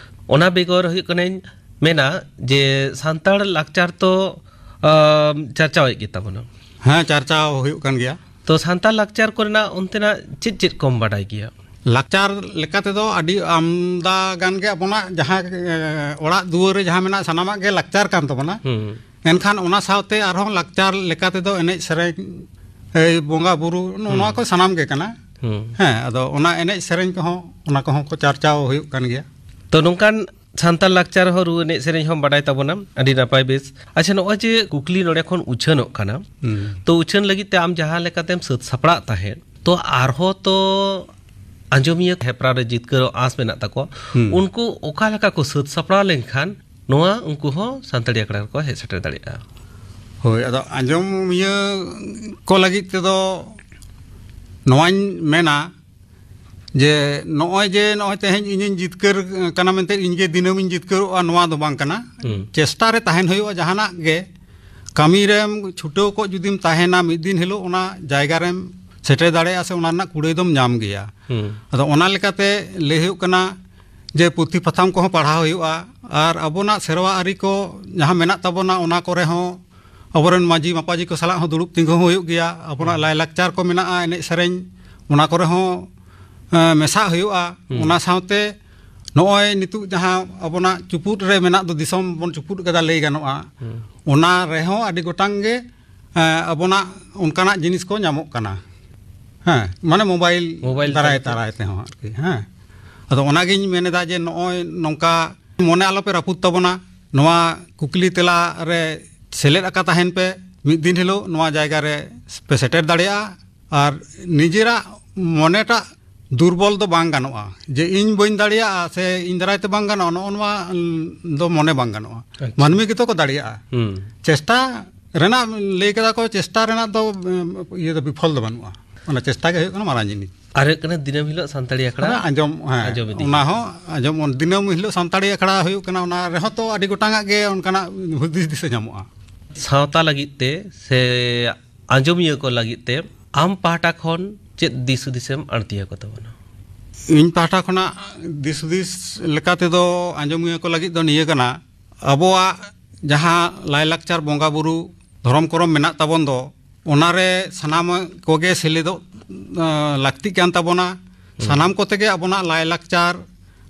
ᱚᱱᱟ ᱵᱮᱜᱚᱨ ᱦᱩᱭᱩᱜ ᱠᱟᱹᱱᱟᱹᱧ ᱢᱮᱱᱟ ᱡᱮ ᱥᱟᱱᱛᱟᱲ ᱞᱟᱠᱪᱟᱨ ᱛᱚ, ᱟᱢ, ᱪᱟᱨᱪᱟᱣᱮᱫ ᱜᱮ ᱛᱟᱵᱚᱱᱟ᱾ ᱦᱮᱸ, ᱪᱟᱨᱪᱟᱣ ᱦᱩᱭᱩᱜ ᱠᱟᱱ ᱜᱮᱭᱟ᱾ ᱛᱚ, ᱥᱟᱱᱛᱟᱲ ᱞᱟᱠᱪᱟᱨ ᱠᱚᱨᱮᱱᱟᱜ ᱚᱱᱛᱮᱱᱟᱜ ᱪᱮᱫ ᱪᱮᱫ ᱠᱚᱢ ᱵᱟᱰᱟᱭ ᱜᱮᱭᱟ? ᱞᱟᱠᱪᱟᱨ ᱞᱮᱠᱟ ᱛᱮᱫᱚ ᱟᱹᱰᱤ ᱟᱢᱫᱟ ᱜᱟᱱ ᱜᱮ ᱟᱵᱚᱱᱟᱜ ᱡᱟᱦᱟᱸ, ᱮ, ᱚᱲᱟᱜ ᱫᱩᱣᱟᱹᱨ ᱨᱮ ᱡᱟᱦᱟᱸ ᱢᱮᱱᱟᱜ, ᱥᱟᱱᱟᱢᱟᱜ ᱜᱮ ᱞᱟᱠᱪᱟᱨ ᱠᱟᱱ ᱛᱟᱵᱚᱱᱟ᱾ ᱦᱩᱸ᱾ ᱮᱱᱠᱷᱟᱱ ᱚᱱᱟ ᱥᱟᱶᱛᱮ ᱟᱨᱦᱚᱸ ᱞᱟᱠᱪᱟᱨ ᱞᱮᱠᱟ ᱛᱮᱫᱚ ᱮᱱᱮᱡ ᱥᱮᱨᱮᱧ, ᱮᱭ ᱵᱚᱸᱜᱟ ᱵᱩᱨᱩ, ᱱᱚ-, ᱦᱩᱸ᱾ ᱱᱚᱣᱟ ᱠᱚ ᱥᱟᱱᱟᱢ ᱜᱮ ᱠᱟᱱᱟ᱾ ᱦᱩᱸ᱾ ᱦᱮᱸ, ᱟᱫᱚ ᱚᱱᱟ ᱮᱱᱮᱡ ᱥᱮᱨᱮᱧ ᱠᱚᱦᱚᱸ, ᱚᱱᱟ ᱠᱚᱦᱚᱸ ᱠᱚ ᱪᱟᱨᱪᱟᱣ ᱦᱩᱭᱩᱜ ᱠᱟᱱ ᱜᱮᱭᱟ᱾ ᱛᱚ, ᱱᱚᱝᱠᱟᱱ ᱥᱟᱱᱛᱟᱲ ᱞᱟᱠᱪᱟᱨ ᱦᱚᱸ, ᱨᱩ ᱮᱱᱮᱡ ᱥᱮᱨᱮᱧ ᱦᱚᱸ ᱵᱟᱰᱟᱭ ᱛᱟᱵᱚᱱᱟᱢ, ᱟᱹᱰᱤ ᱱᱟᱯᱟᱭ, ᱵᱮᱥ᱾ ᱟᱪᱪᱷᱟ, ᱱᱚᱜᱼᱚᱭ ᱡᱮ ᱠᱩᱠᱞᱤ ᱱᱚᱰᱮ ᱠᱷᱚᱱ ᱩᱪᱷᱟᱹᱱᱚᱜ ᱠᱟᱱᱟ, ᱦᱩᱸ᱾ ᱛᱚ, ᱩᱪᱷᱟᱹᱱ ᱞᱟᱹᱜᱤᱫ ᱛᱮ ᱟᱢ ᱡᱟᱦᱟᱸ ᱞᱮᱠᱟᱛᱮᱢ ᱥᱟᱹᱛ ᱥᱟᱯᱲᱟᱜ ᱛᱟᱦᱮᱸᱫ, ᱛᱚ, ᱟᱨᱦᱚᱸ ᱛᱚ ᱟᱸᱡᱚᱢᱤᱭᱟᱹ ᱦᱮᱯᱨᱟᱣ ᱨᱮ ᱡᱤᱛᱠᱟᱹᱨᱚᱜ ᱟᱸᱥ ᱢᱮᱱᱟᱜ ᱛᱟᱠᱚᱣᱟ, ᱦᱩᱸ᱾ ᱩᱱᱠᱩ ᱚᱠᱟ ᱞᱮᱠᱟ ᱠᱚ ᱥᱟᱹᱛ ᱥᱟᱯᱲᱟᱣ ᱞᱮᱱᱠᱷᱟᱱ ᱱᱚᱣᱟ ᱩᱱᱠᱩ ᱦᱚᱸ ᱥᱟᱱᱛᱟᱲᱤ ᱟᱠᱷᱲᱟ ᱨᱮᱠᱚ ᱦᱮᱡ ᱥᱮᱴᱮᱨ ᱫᱟᱲᱮᱭᱟᱜᱼᱟ? ᱦᱳᱭ, ᱟᱫᱚ ᱟᱸᱡᱚᱢᱤᱭᱟᱹ ᱠᱚ ᱞᱟᱹᱜᱤᱫ ᱛᱮᱫᱚ ᱱᱚᱣᱟᱧ ᱢᱮᱱᱟ ᱡᱮ ᱱᱚᱜᱼᱚᱭ ᱡᱮ ᱱᱚᱜᱼᱚᱭ ᱛᱮᱦᱮᱧ ᱤᱧᱤᱧ ᱡᱤᱛᱠᱟᱹᱨ ᱠᱟᱱᱟ ᱢᱮᱱᱛᱮ ᱤᱧ ᱜᱮ ᱫᱤᱱᱟᱹᱢᱤᱧ ᱡᱤᱛᱠᱟᱹᱨᱚᱜᱼᱟ, ᱱᱚᱣᱟ ᱫᱚ ᱵᱟᱝ ᱠᱟᱱᱟ᱾ ᱦᱩᱸ᱾ ᱪᱮᱥᱴᱟ ᱨᱮ ᱛᱟᱦᱮᱱ ᱦᱩᱭᱩᱜᱼᱟ, ᱡᱟᱦᱟᱱᱟᱜ ᱜᱮ ᱠᱟᱹᱢᱤ ᱨᱮᱢ ᱪᱷᱩᱴᱟᱹᱣ ᱠᱚᱜ ᱡᱩᱫᱤᱢ ᱛᱟᱦᱮᱱᱟ, ᱢᱤᱫ ᱫᱤᱱ ᱦᱤᱞᱳᱜ ᱚᱱᱟ ᱡᱟᱭᱜᱟ ᱨᱮᱢ ᱥᱮᱴᱮᱨ ᱫᱟᱲᱮᱭᱟᱜᱼᱟ ᱥᱮ ᱚᱱᱟ ᱨᱮᱱᱟᱜ ᱠᱩᱲᱟᱹᱭ ᱫᱚᱢ ᱧᱟᱢ ᱜᱮᱭᱟ᱾ ᱦᱩᱸ᱾ ᱟᱫᱚ ᱚᱱᱟ ᱞᱮᱠᱟᱛᱮ ᱞᱟᱹᱭ ᱦᱩᱭᱩᱜ ᱠᱟᱱᱟ ᱡᱮ ᱯᱩᱛᱷᱤ ᱯᱟᱛᱷᱟᱢ ᱠᱚᱦᱚᱸ ᱯᱟᱲᱦᱟᱣ ᱦᱩᱭᱩᱜᱼᱟ, ᱟᱨ ᱟᱵᱚᱱᱟᱜ ᱥᱮᱨᱣᱟ ᱟᱹᱨᱤ ᱠᱚ ᱡᱟᱦᱟᱸ ᱢᱮᱱᱟᱜ ᱛᱟᱵᱚᱱᱟ, ᱚᱱᱟ ᱠᱚᱨᱮ ᱦᱚᱸ ᱟᱵᱚᱨᱮᱱ ᱢᱟᱹᱡᱷᱤ ᱢᱟᱯᱟᱡᱷᱤ ᱠᱚ ᱥᱟᱞᱟᱜ ᱦᱚᱸ ᱫᱩᱲᱩᱵ ᱛᱤᱸᱜᱩ ᱦᱚᱸ ᱦᱩᱭᱩᱜ ᱜᱮᱭᱟ᱾ ᱟᱵᱚᱱᱟᱜ ᱦᱩᱸ᱾ ᱞᱟᱭᱼᱞᱟᱠᱪᱟᱨ ᱠᱚ ᱢᱮᱱᱟᱜᱼᱟ, ᱮᱱᱮᱡ ᱥᱮᱨᱮᱧ, ᱚᱱᱟ ᱠᱚᱨᱮ ᱦᱚᱸ, ᱮᱸ, ᱢᱮᱥᱟᱜ ᱦᱩᱭᱩᱜᱼᱟ᱾ ᱦᱩᱸ᱾ ᱚᱱᱟ ᱥᱟᱶᱛᱮ ᱱᱚᱜᱼᱚᱭ ᱱᱤᱛᱚᱜ ᱡᱟᱦᱟᱸ ᱟᱵᱚᱱᱟᱜ ᱪᱩᱯᱩᱫ ᱨᱮ ᱢᱮᱱᱟᱜ ᱫᱚ, ᱫᱤᱥᱚᱢ ᱵᱚᱱ ᱪᱩᱯᱩᱫ ᱠᱟᱫᱟ ᱞᱟᱹᱭ ᱜᱟᱱᱚᱜᱼᱟ, ᱦᱩᱸ᱾ ᱚᱱᱟ ᱨᱮᱦᱚᱸ ᱟᱹᱰᱤ ᱜᱚᱴᱟᱝ ᱜᱮ, ᱮᱸ, ᱟᱵᱚᱱᱟᱜ ᱚᱱᱠᱟᱱᱟᱜ ᱡᱤᱱᱤᱥ ᱠᱚ ᱧᱟᱢᱚᱜ ᱠᱟᱱᱟ᱾ ᱦᱮᱸ, ᱢᱟᱱᱮ ᱢᱳᱵᱟᱭᱤᱞ ᱢᱳᱵᱟᱭᱤᱞ ᱫᱟᱨᱟᱭ ᱛᱟᱞᱟᱛᱮ᱾ ᱫᱟᱨᱟᱭ ᱛᱮᱦᱚᱸ ᱟᱨᱠᱤ, ᱦᱮᱸ᱾ ᱟᱫᱚ ᱚᱱᱟᱜᱤᱧ ᱢᱮᱱ ᱮᱫᱟ ᱡᱮ ᱱᱚᱜᱼᱚᱭ ᱱᱚᱝᱠᱟ ᱢᱚᱱᱮ ᱟᱞᱚᱯᱮ ᱨᱟᱹᱯᱩᱫ ᱛᱟᱵᱚᱱᱟ, ᱱᱚᱣᱟ ᱠᱩᱠᱞᱤ ᱛᱮᱞᱟ ᱨᱮ ᱥᱮᱞᱮᱫ ᱟᱠᱟ ᱛᱟᱦᱮᱱ ᱯᱮ᱾ ᱢᱤᱫ ᱫᱤᱱ ᱦᱤᱞᱳᱜ ᱱᱚᱣᱟ ᱡᱟᱭᱜᱟ ᱨᱮ ᱯᱮ ᱥᱮᱴᱮᱨ ᱫᱟᱲᱮᱭᱟᱜᱼᱟ᱾ ᱟᱨ ᱱᱤᱡᱮᱨᱟᱜ ᱢᱚᱱᱮᱴᱟᱜ ᱫᱩᱨᱵᱚᱞ ᱫᱚ ᱵᱟᱝ ᱜᱟᱱᱚᱜᱼᱟ, ᱡᱮ ᱤᱧ ᱵᱟᱹᱧ ᱫᱟᱲᱮᱭᱟᱜᱼᱟ ᱥᱮ ᱤᱧ ᱫᱟᱨᱟᱭ ᱛᱮ ᱵᱟᱝ ᱜᱟᱱᱚᱜᱼᱟ, ᱱᱚᱜᱼᱚ ᱱᱚᱣᱟ, ᱩᱸ, ᱫᱚ ᱢᱚᱱᱮ ᱵᱟᱝ ᱜᱟᱱᱚᱜᱼᱟ᱾ ᱟᱪᱪᱷᱟ᱾ ᱢᱟᱹᱱᱢᱤ ᱜᱮᱛᱚ ᱠᱚ ᱫᱟᱲᱮᱭᱟᱜᱼᱟ᱾ ᱦᱩᱸ᱾ ᱪᱮᱥᱴᱟ ᱨᱮᱱᱟᱜ ᱞᱟᱹᱭ ᱠᱟᱫᱟ ᱠᱚ, ᱪᱮᱥᱴᱟ ᱨᱮᱱᱟᱜ ᱫᱚ, ᱩᱸ, ᱤᱭᱟᱹ ᱫᱚ ᱵᱤᱯᱷᱚᱞ ᱫᱚ ᱵᱟᱹᱱᱩᱜᱼᱟ᱾ ᱚᱱᱟ ᱪᱮᱥᱴᱟ ᱜᱮ ᱦᱩᱭᱩᱜ ᱠᱟᱱᱟ ᱢᱟᱨᱟᱝ ᱡᱤᱱᱤᱥ᱾ ᱟᱨ ᱦᱩᱭᱩᱜ ᱠᱟᱱᱟ ᱫᱤᱱᱟᱹᱢ ᱦᱤᱞᱳᱜ ᱥᱟᱱᱛᱟᱲᱤ ᱟᱠᱷᱲᱟ ᱚᱱᱟ ᱟᱸᱡᱚᱢ, ᱦᱮᱸ, ᱟᱸᱡᱚᱢ ᱤᱫᱤ ᱚᱱᱟ ᱦᱩᱭᱩᱜᱼᱟ᱾ ᱦᱚᱸ ᱟᱸᱡᱚᱢ, ᱫᱤᱱᱟᱹᱢ ᱦᱤᱞᱳᱜ ᱥᱟᱱᱛᱟᱲᱤ ᱟᱠᱷᱲᱟ ᱦᱩᱭᱩᱜ ᱠᱟᱱᱟ, ᱚᱱᱟ ᱨᱮᱦᱚᱸ ᱛᱚ ᱟᱹᱰᱤ ᱜᱚᱴᱟᱝᱟᱜ ᱜᱮ ᱚᱱᱠᱟᱱᱟᱜ ᱦᱩᱫᱤᱥ ᱫᱤᱥᱟᱹ ᱧᱟᱢᱚᱜᱼᱟ᱾ ᱥᱟᱶᱛᱟ ᱞᱟᱹᱜᱤᱫ ᱛᱮ ᱥᱮ ᱟᱸᱡᱚᱢᱤᱭᱟᱹ ᱠᱚ ᱞᱟᱹᱜᱤᱫ ᱛᱮ ᱟᱢ ᱯᱟᱦᱴᱟ ᱠᱷᱚᱱ ᱪᱮᱫ ᱫᱤᱥ ᱦᱩᱫᱤᱥᱮᱢ ᱟᱬᱛᱤᱭᱟᱠᱚ ᱛᱟᱵᱚᱱᱟ? ᱤᱧ ᱯᱟᱦᱴᱟ ᱠᱷᱚᱱᱟᱜ ᱫᱤᱥ ᱦᱩᱫᱤᱥ ᱞᱮᱠᱟ ᱛᱮᱫᱚ ᱟᱸᱡᱚᱢᱤᱭᱟᱹ ᱠᱚ ᱞᱟᱹᱜᱤᱫ ᱫᱚ ᱱᱤᱭᱟᱹ ᱠᱟᱱᱟ, ᱟᱵᱚᱣᱟᱜ ᱡᱟᱦᱟᱸ ᱞᱟᱭᱞᱟᱠᱪᱟᱨ, ᱵᱚᱸᱜᱟ ᱵᱩᱨᱩ, ᱫᱷᱚᱨᱚᱢ ᱠᱚᱨᱚᱢ ᱢᱮᱱᱟᱜ ᱛᱟᱵᱚᱱ ᱫᱚ, ᱚᱱᱟᱨᱮ ᱥᱟᱱᱟᱢ ᱠᱚᱜᱮ ᱥᱮᱞᱮᱫᱚᱜ, ᱟᱸ, ᱞᱟᱹᱠᱛᱤᱜ ᱠᱟᱱ ᱛᱟᱵᱚᱱᱟ᱾ ᱦᱩᱸ᱾ ᱥᱟᱱᱟᱢ ᱠᱚᱛᱮ ᱜᱮ ᱟᱵᱚᱱᱟᱜ ᱞᱟᱭᱞᱟᱠᱪᱟᱨ,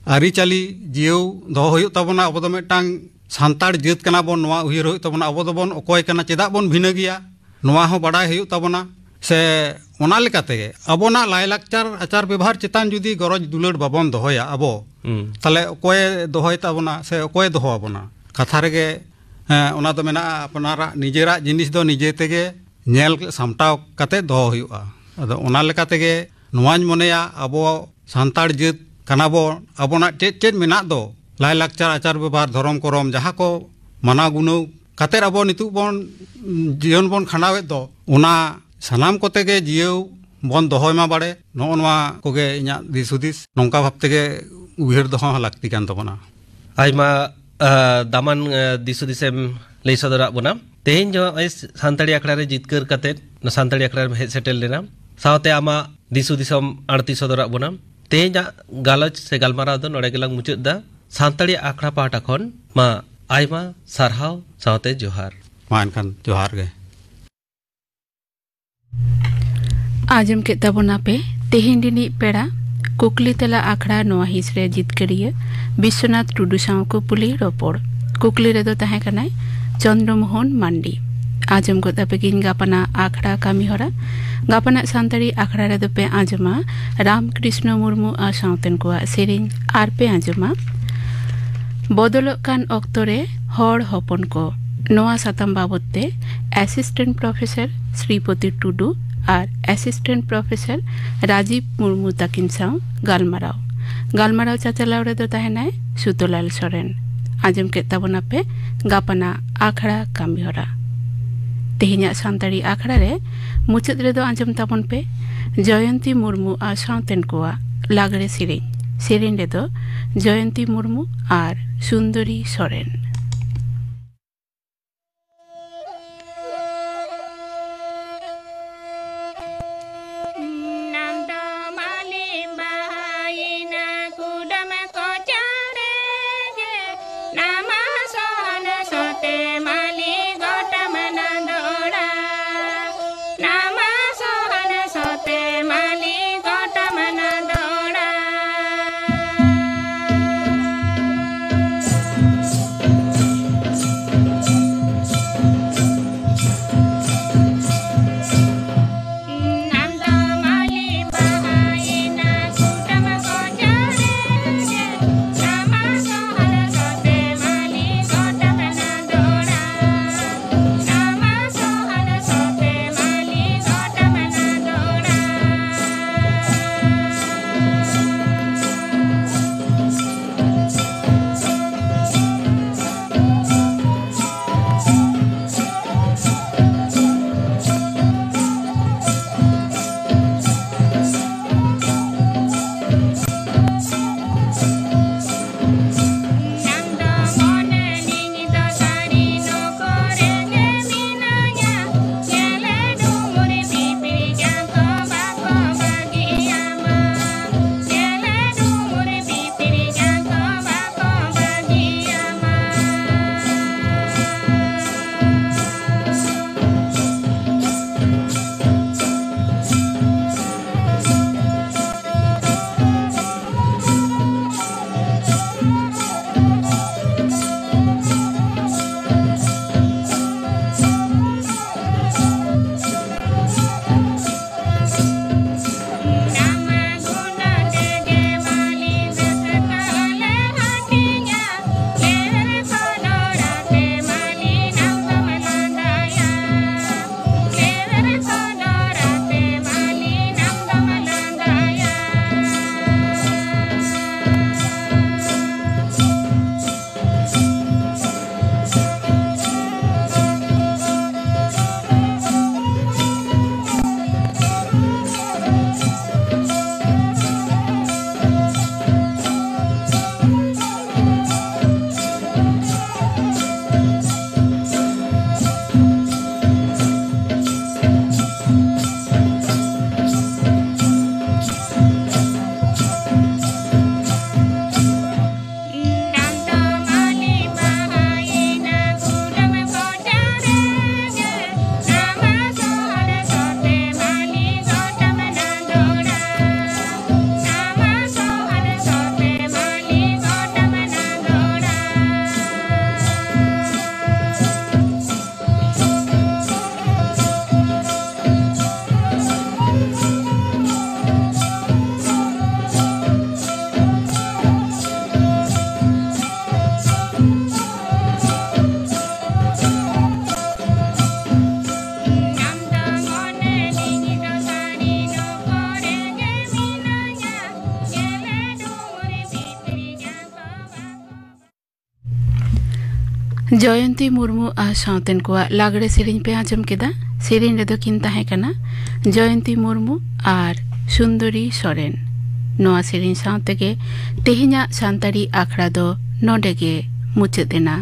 ᱟᱹᱨᱤᱪᱟᱹᱞᱤ ᱡᱤᱭᱟᱹᱣ ᱫᱚᱦᱚ ᱦᱩᱭᱩᱜ ᱛᱟᱵᱚᱱᱟ᱾ ᱟᱵᱚ ᱫᱚ ᱢᱤᱫᱴᱟᱝ ᱥᱟᱱᱛᱟᱲ ᱡᱟᱹᱛ ᱠᱟᱱᱟ ᱵᱚᱱ, ᱱᱚᱣᱟ ᱩᱭᱦᱟᱹᱨ ᱦᱩᱭᱩᱜ ᱛᱟᱵᱚᱱᱟ᱾ ᱟᱵᱚ ᱫᱚᱵᱚᱱ ᱚᱠᱚᱭ ᱠᱟᱱᱟ, ᱪᱮᱫᱟᱜ ᱵᱚᱱ ᱵᱷᱤᱱᱟᱹ ᱜᱮᱭᱟ, ᱱᱚᱣᱟ ᱦᱚᱸ ᱵᱟᱰᱟᱭ ᱦᱩᱭᱩᱜ ᱛᱟᱵᱚᱱᱟ᱾ ᱥᱮ ᱚᱱᱟ ᱞᱮᱠᱟ ᱛᱮᱜᱮ ᱟᱵᱚᱱᱟᱜ ᱞᱟᱭᱞᱟᱠᱪᱟᱨ, ᱟᱪᱟᱨ ᱵᱮᱵᱷᱟᱨ ᱪᱮᱛᱟᱱ ᱡᱩᱫᱤ ᱜᱚᱨᱚᱡᱽ ᱫᱩᱞᱟᱹᱲ ᱵᱟᱵᱚᱱ ᱫᱚᱦᱚᱭᱟ ᱟᱵᱚ, ᱦᱩᱸ᱾ ᱛᱟᱦᱞᱮ ᱚᱠᱚᱭᱮ ᱫᱚᱦᱚᱭ ᱛᱟᱵᱚᱱᱟ ᱥᱮ ᱚᱠᱚᱭᱮ ᱫᱚᱦᱚ ᱟᱵᱚᱱᱟ? ᱠᱟᱛᱷᱟ ᱨᱮᱜᱮ, ᱦᱮᱸ, ᱚᱱᱟ ᱫᱚ ᱢᱮᱱᱟᱜᱼᱟ, ᱟᱯᱱᱟᱨᱟᱜ ᱱᱤᱡᱮᱨᱟᱜ ᱡᱤᱱᱤᱥ ᱫᱚ ᱱᱤᱡᱮ ᱛᱮᱜᱮ ᱧᱮᱞ ᱥᱟᱢᱴᱟᱣ ᱠᱟᱛᱮ ᱫᱚᱦᱚ ᱦᱩᱭᱩᱜᱼᱟ᱾ ᱟᱫᱚ ᱚᱱᱟ ᱞᱮᱠᱟ ᱛᱮᱜᱮ ᱱᱚᱣᱟᱧ ᱢᱚᱱᱮᱭᱟ, ᱟᱵᱚ ᱥᱟᱱᱛᱟᱲ ᱡᱟᱹᱛ ᱠᱟᱱᱟ ᱵᱚᱱ, ᱟᱵᱚᱱᱟᱜ ᱪᱮᱫ ᱪᱮᱫ ᱢᱮᱱᱟᱜ ᱫᱚ, ᱞᱟᱭᱼᱞᱟᱠᱪᱟᱨ, ᱟᱪᱟᱨ ᱵᱮᱵᱚᱦᱟᱨ, ᱫᱷᱚᱨᱚᱢ ᱠᱚᱨᱚᱢ, ᱡᱟᱦᱟᱸ ᱠᱚ ᱢᱟᱱᱟᱣ ᱜᱩᱱᱟᱹᱣ ᱠᱟᱛᱮᱫ ᱟᱵᱚ ᱱᱤᱛᱚᱜ ᱵᱚᱱ ᱡᱤᱭᱚᱱ ᱵᱚᱱ ᱠᱷᱟᱸᱰᱟᱣᱮᱫ ᱫᱚ, ᱚᱱᱟ ᱥᱟᱱᱟᱢ ᱠᱚᱛᱮ ᱜᱮ ᱡᱤᱭᱟᱹᱣ ᱵᱚᱱ ᱫᱚᱦᱚᱭ ᱢᱟ ᱵᱟᱲᱮ᱾ ᱱᱚᱜᱼᱚ ᱱᱚᱣᱟ ᱠᱚᱜᱮ ᱤᱧᱟᱹᱜ ᱫᱤᱥ ᱦᱩᱫᱤᱥ᱾ ᱱᱚᱝᱠᱟ ᱵᱷᱟᱵ ᱛᱮᱜᱮ ᱩᱭᱦᱟᱹᱨ ᱫᱚᱦᱚ ᱦᱚᱸ ᱞᱟᱹᱠᱛᱤ ᱠᱟᱱ ᱛᱟᱵᱚᱱᱟ᱾ ᱟᱭᱢᱟ, ᱟ, ᱫᱟᱢᱟᱱ, ᱟ, ᱫᱤᱥ ᱦᱩᱫᱤᱥᱮᱢ ᱞᱟᱹᱭ ᱥᱚᱫᱚᱨᱟᱜ ᱵᱚᱱᱟ᱾ ᱛᱮᱦᱮᱧ ᱫᱚ ᱱᱚᱜᱼᱚᱭ ᱥᱟᱱᱛᱟᱲᱤ ᱟᱠᱷᱲᱟ ᱨᱮ ᱡᱤᱛᱠᱟᱹᱨ ᱠᱟᱛᱮᱫ ᱱᱚᱣᱟ ᱥᱟᱱᱛᱟᱲᱤ ᱟᱠᱷᱲᱟ ᱨᱮᱢ ᱦᱮᱡ ᱥᱮᱴᱮᱨ ᱞᱮᱱᱟ, ᱥᱟᱶᱛᱮ ᱟᱢᱟᱜ ᱫᱤᱥ ᱦᱩᱫᱤᱥᱮᱢ ᱟᱬᱛᱤ ᱥᱚᱫᱚᱨᱟᱜ ᱵᱚᱱᱟ᱾ ᱛᱮᱦᱮᱧᱟᱜ ᱜᱟᱞᱚᱪ ᱥᱮ ᱜᱟᱞᱢᱟᱨᱟᱣ ᱫᱚ ᱱᱚᱰᱮ ᱜᱮᱞᱟᱝ ᱢᱩᱪᱟᱹᱫ ᱮᱫᱟ᱾ ᱥᱟᱱᱛᱟᱲᱤ ᱟᱠᱷᱲᱟ ᱯᱟᱦᱴᱟ ᱠᱷᱚᱱ ᱢᱟ ᱟᱭᱢᱟ ᱥᱟᱨᱦᱟᱣ ᱥᱟᱶᱛᱮ ᱡᱚᱦᱟᱨ᱾ ᱢᱟ ᱮᱱᱠᱷᱟᱱ ᱡᱚᱦᱟᱨ ᱜᱮ᱾ ᱟᱸᱡᱚᱢ ᱠᱮᱫ ᱛᱟᱵᱚᱱᱟᱯᱮ ᱛᱮᱦᱮᱧ ᱨᱤᱱᱤᱡ ᱯᱮᱲᱟ ᱠᱩᱠᱞᱤ ᱛᱮᱞᱟ ᱟᱠᱷᱲᱟ᱾ ᱱᱚᱣᱟ ᱦᱤᱸᱥ ᱨᱮ ᱡᱤᱛᱠᱟᱹᱨᱤᱭᱟᱹ ᱵᱤᱥᱥᱚᱱᱟᱛᱷ ᱴᱩᱰᱩ ᱥᱟᱶ ᱠᱩᱯᱩᱞᱤ ᱨᱚᱯᱚᱲ᱾ ᱠᱩᱠᱞᱤ ᱨᱮᱫᱚ ᱛᱟᱦᱮᱸ ᱠᱟᱱᱟᱭ ᱪᱚᱱᱫᱨᱚ ᱢᱳᱦᱚᱱ ᱢᱟᱱᱰᱤ᱾ ᱟᱸᱡᱚᱢ ᱜᱚᱫ ᱟᱯᱮ ᱜᱤᱧ ᱜᱟᱯᱟᱱᱟᱜ ᱟᱠᱷᱲᱟ ᱠᱟᱹᱢᱤ ᱦᱚᱨᱟ᱾ ᱜᱟᱯᱟᱱᱟᱜ ᱥᱟᱱᱛᱟᱲᱤ ᱟᱠᱷᱲᱟ ᱨᱮᱫᱚ ᱯᱮ ᱟᱸᱡᱚᱢᱟ ᱨᱟᱢᱠᱨᱤᱥᱱᱚ ᱢᱩᱨᱢᱩ ᱟᱨ ᱥᱟᱶᱛᱮᱱ ᱠᱚᱣᱟᱜ ᱥᱮᱨᱮᱧ, ᱟᱨ ᱯᱮ ᱟᱸᱡᱚᱢᱟ ᱵᱚᱫᱚᱞᱚᱜ ᱠᱟᱱ ᱚᱠᱛᱚ ᱨᱮ ᱦᱚᱲ ᱦᱚᱯᱚᱱ ᱠᱚ᱾ ᱱᱚᱣᱟ ᱥᱟᱛᱟᱢ ᱵᱟᱵᱚᱛ ᱛᱮ ᱮᱥᱤᱥᱴᱮᱱᱴ ᱯᱨᱚᱯᱷᱮᱥᱚᱨ ᱥᱨᱤᱯᱚᱛᱤ ᱴᱩᱰᱩ ᱟᱨ ᱮᱥᱤᱥᱴᱮᱱᱴ ᱯᱨᱚᱯᱷᱮᱥᱚᱨ ᱨᱟᱡᱤᱵ ᱢᱩᱨᱢᱩ ᱛᱟᱹᱠᱤᱱ ᱥᱟᱶ ᱜᱟᱞᱢᱟᱨᱟᱣ᱾ ᱜᱟᱞᱢᱟᱨᱟᱣ ᱪᱟᱪᱟᱞᱟᱣ ᱨᱮᱫᱚ ᱛᱟᱦᱮᱱᱟᱭ ᱥᱩᱛᱚᱞᱟᱞ ᱥᱚᱨᱮᱱ᱾ ᱟᱸᱡᱚᱢ ᱠᱮᱫ ᱛᱟᱵᱚᱱᱟᱯᱮ ᱜᱟᱯᱟᱱᱟᱜ ᱟᱠᱷᱲᱟ ᱠᱟᱹᱢᱤᱦᱚᱨᱟ᱾ ᱛᱮᱦᱮᱧᱟᱜ ᱥᱟᱱᱛᱟᱲᱤ ᱟᱠᱷᱲᱟ ᱨᱮ ᱢᱩᱪᱟᱹᱫ ᱨᱮᱫᱚ ᱟᱸᱡᱚᱢ ᱛᱟᱵᱚᱱ ᱯᱮ ᱡᱚᱭᱚᱱᱛᱤ ᱢᱩᱨᱢᱩ ᱟᱨ ᱥᱟᱶᱛᱮᱱ ᱠᱚᱣᱟᱜ ᱞᱟᱜᱽᱲᱮ ᱥᱮᱨᱮᱧ᱾ ᱥᱮᱨᱮᱧ ᱨᱮᱫᱚ ᱡᱚᱭᱚᱱᱛᱤ ᱢᱩᱨᱢᱩ ᱟᱨ ᱥᱩᱱᱫᱚᱨᱤ ᱥᱚᱨᱮᱱ᱾ ᱡᱚᱭᱚᱱᱛᱤ ᱢᱩᱨᱢᱩ ᱟᱨ ᱥᱟᱶᱛᱮᱱ ᱠᱚᱣᱟᱜ ᱞᱟᱜᱽᱲᱮ ᱥᱮᱨᱮᱧ ᱯᱮ ᱟᱸᱡᱚᱢ ᱠᱮᱫᱟ᱾ ᱥᱮᱨᱮᱧ ᱨᱮᱫᱚ ᱠᱤᱱ ᱛᱟᱦᱮᱸ ᱠᱟᱱᱟ ᱡᱚᱭᱚᱱᱛᱤ ᱢᱩᱨᱢᱩ ᱟᱨ ᱥᱩᱱᱫᱚᱨᱤ ᱥᱚᱨᱮᱱ᱾ ᱱᱚᱣᱟ ᱥᱮᱨᱮᱧ ᱥᱟᱶ ᱛᱮᱜᱮ ᱛᱮᱦᱮᱧᱟᱜ ᱥᱟᱱᱛᱟᱲᱤ ᱟᱠᱷᱲᱟ ᱫᱚ ᱱᱚᱰᱮ ᱜᱮ ᱢᱩᱪᱟᱹᱫ ᱮᱱᱟ᱾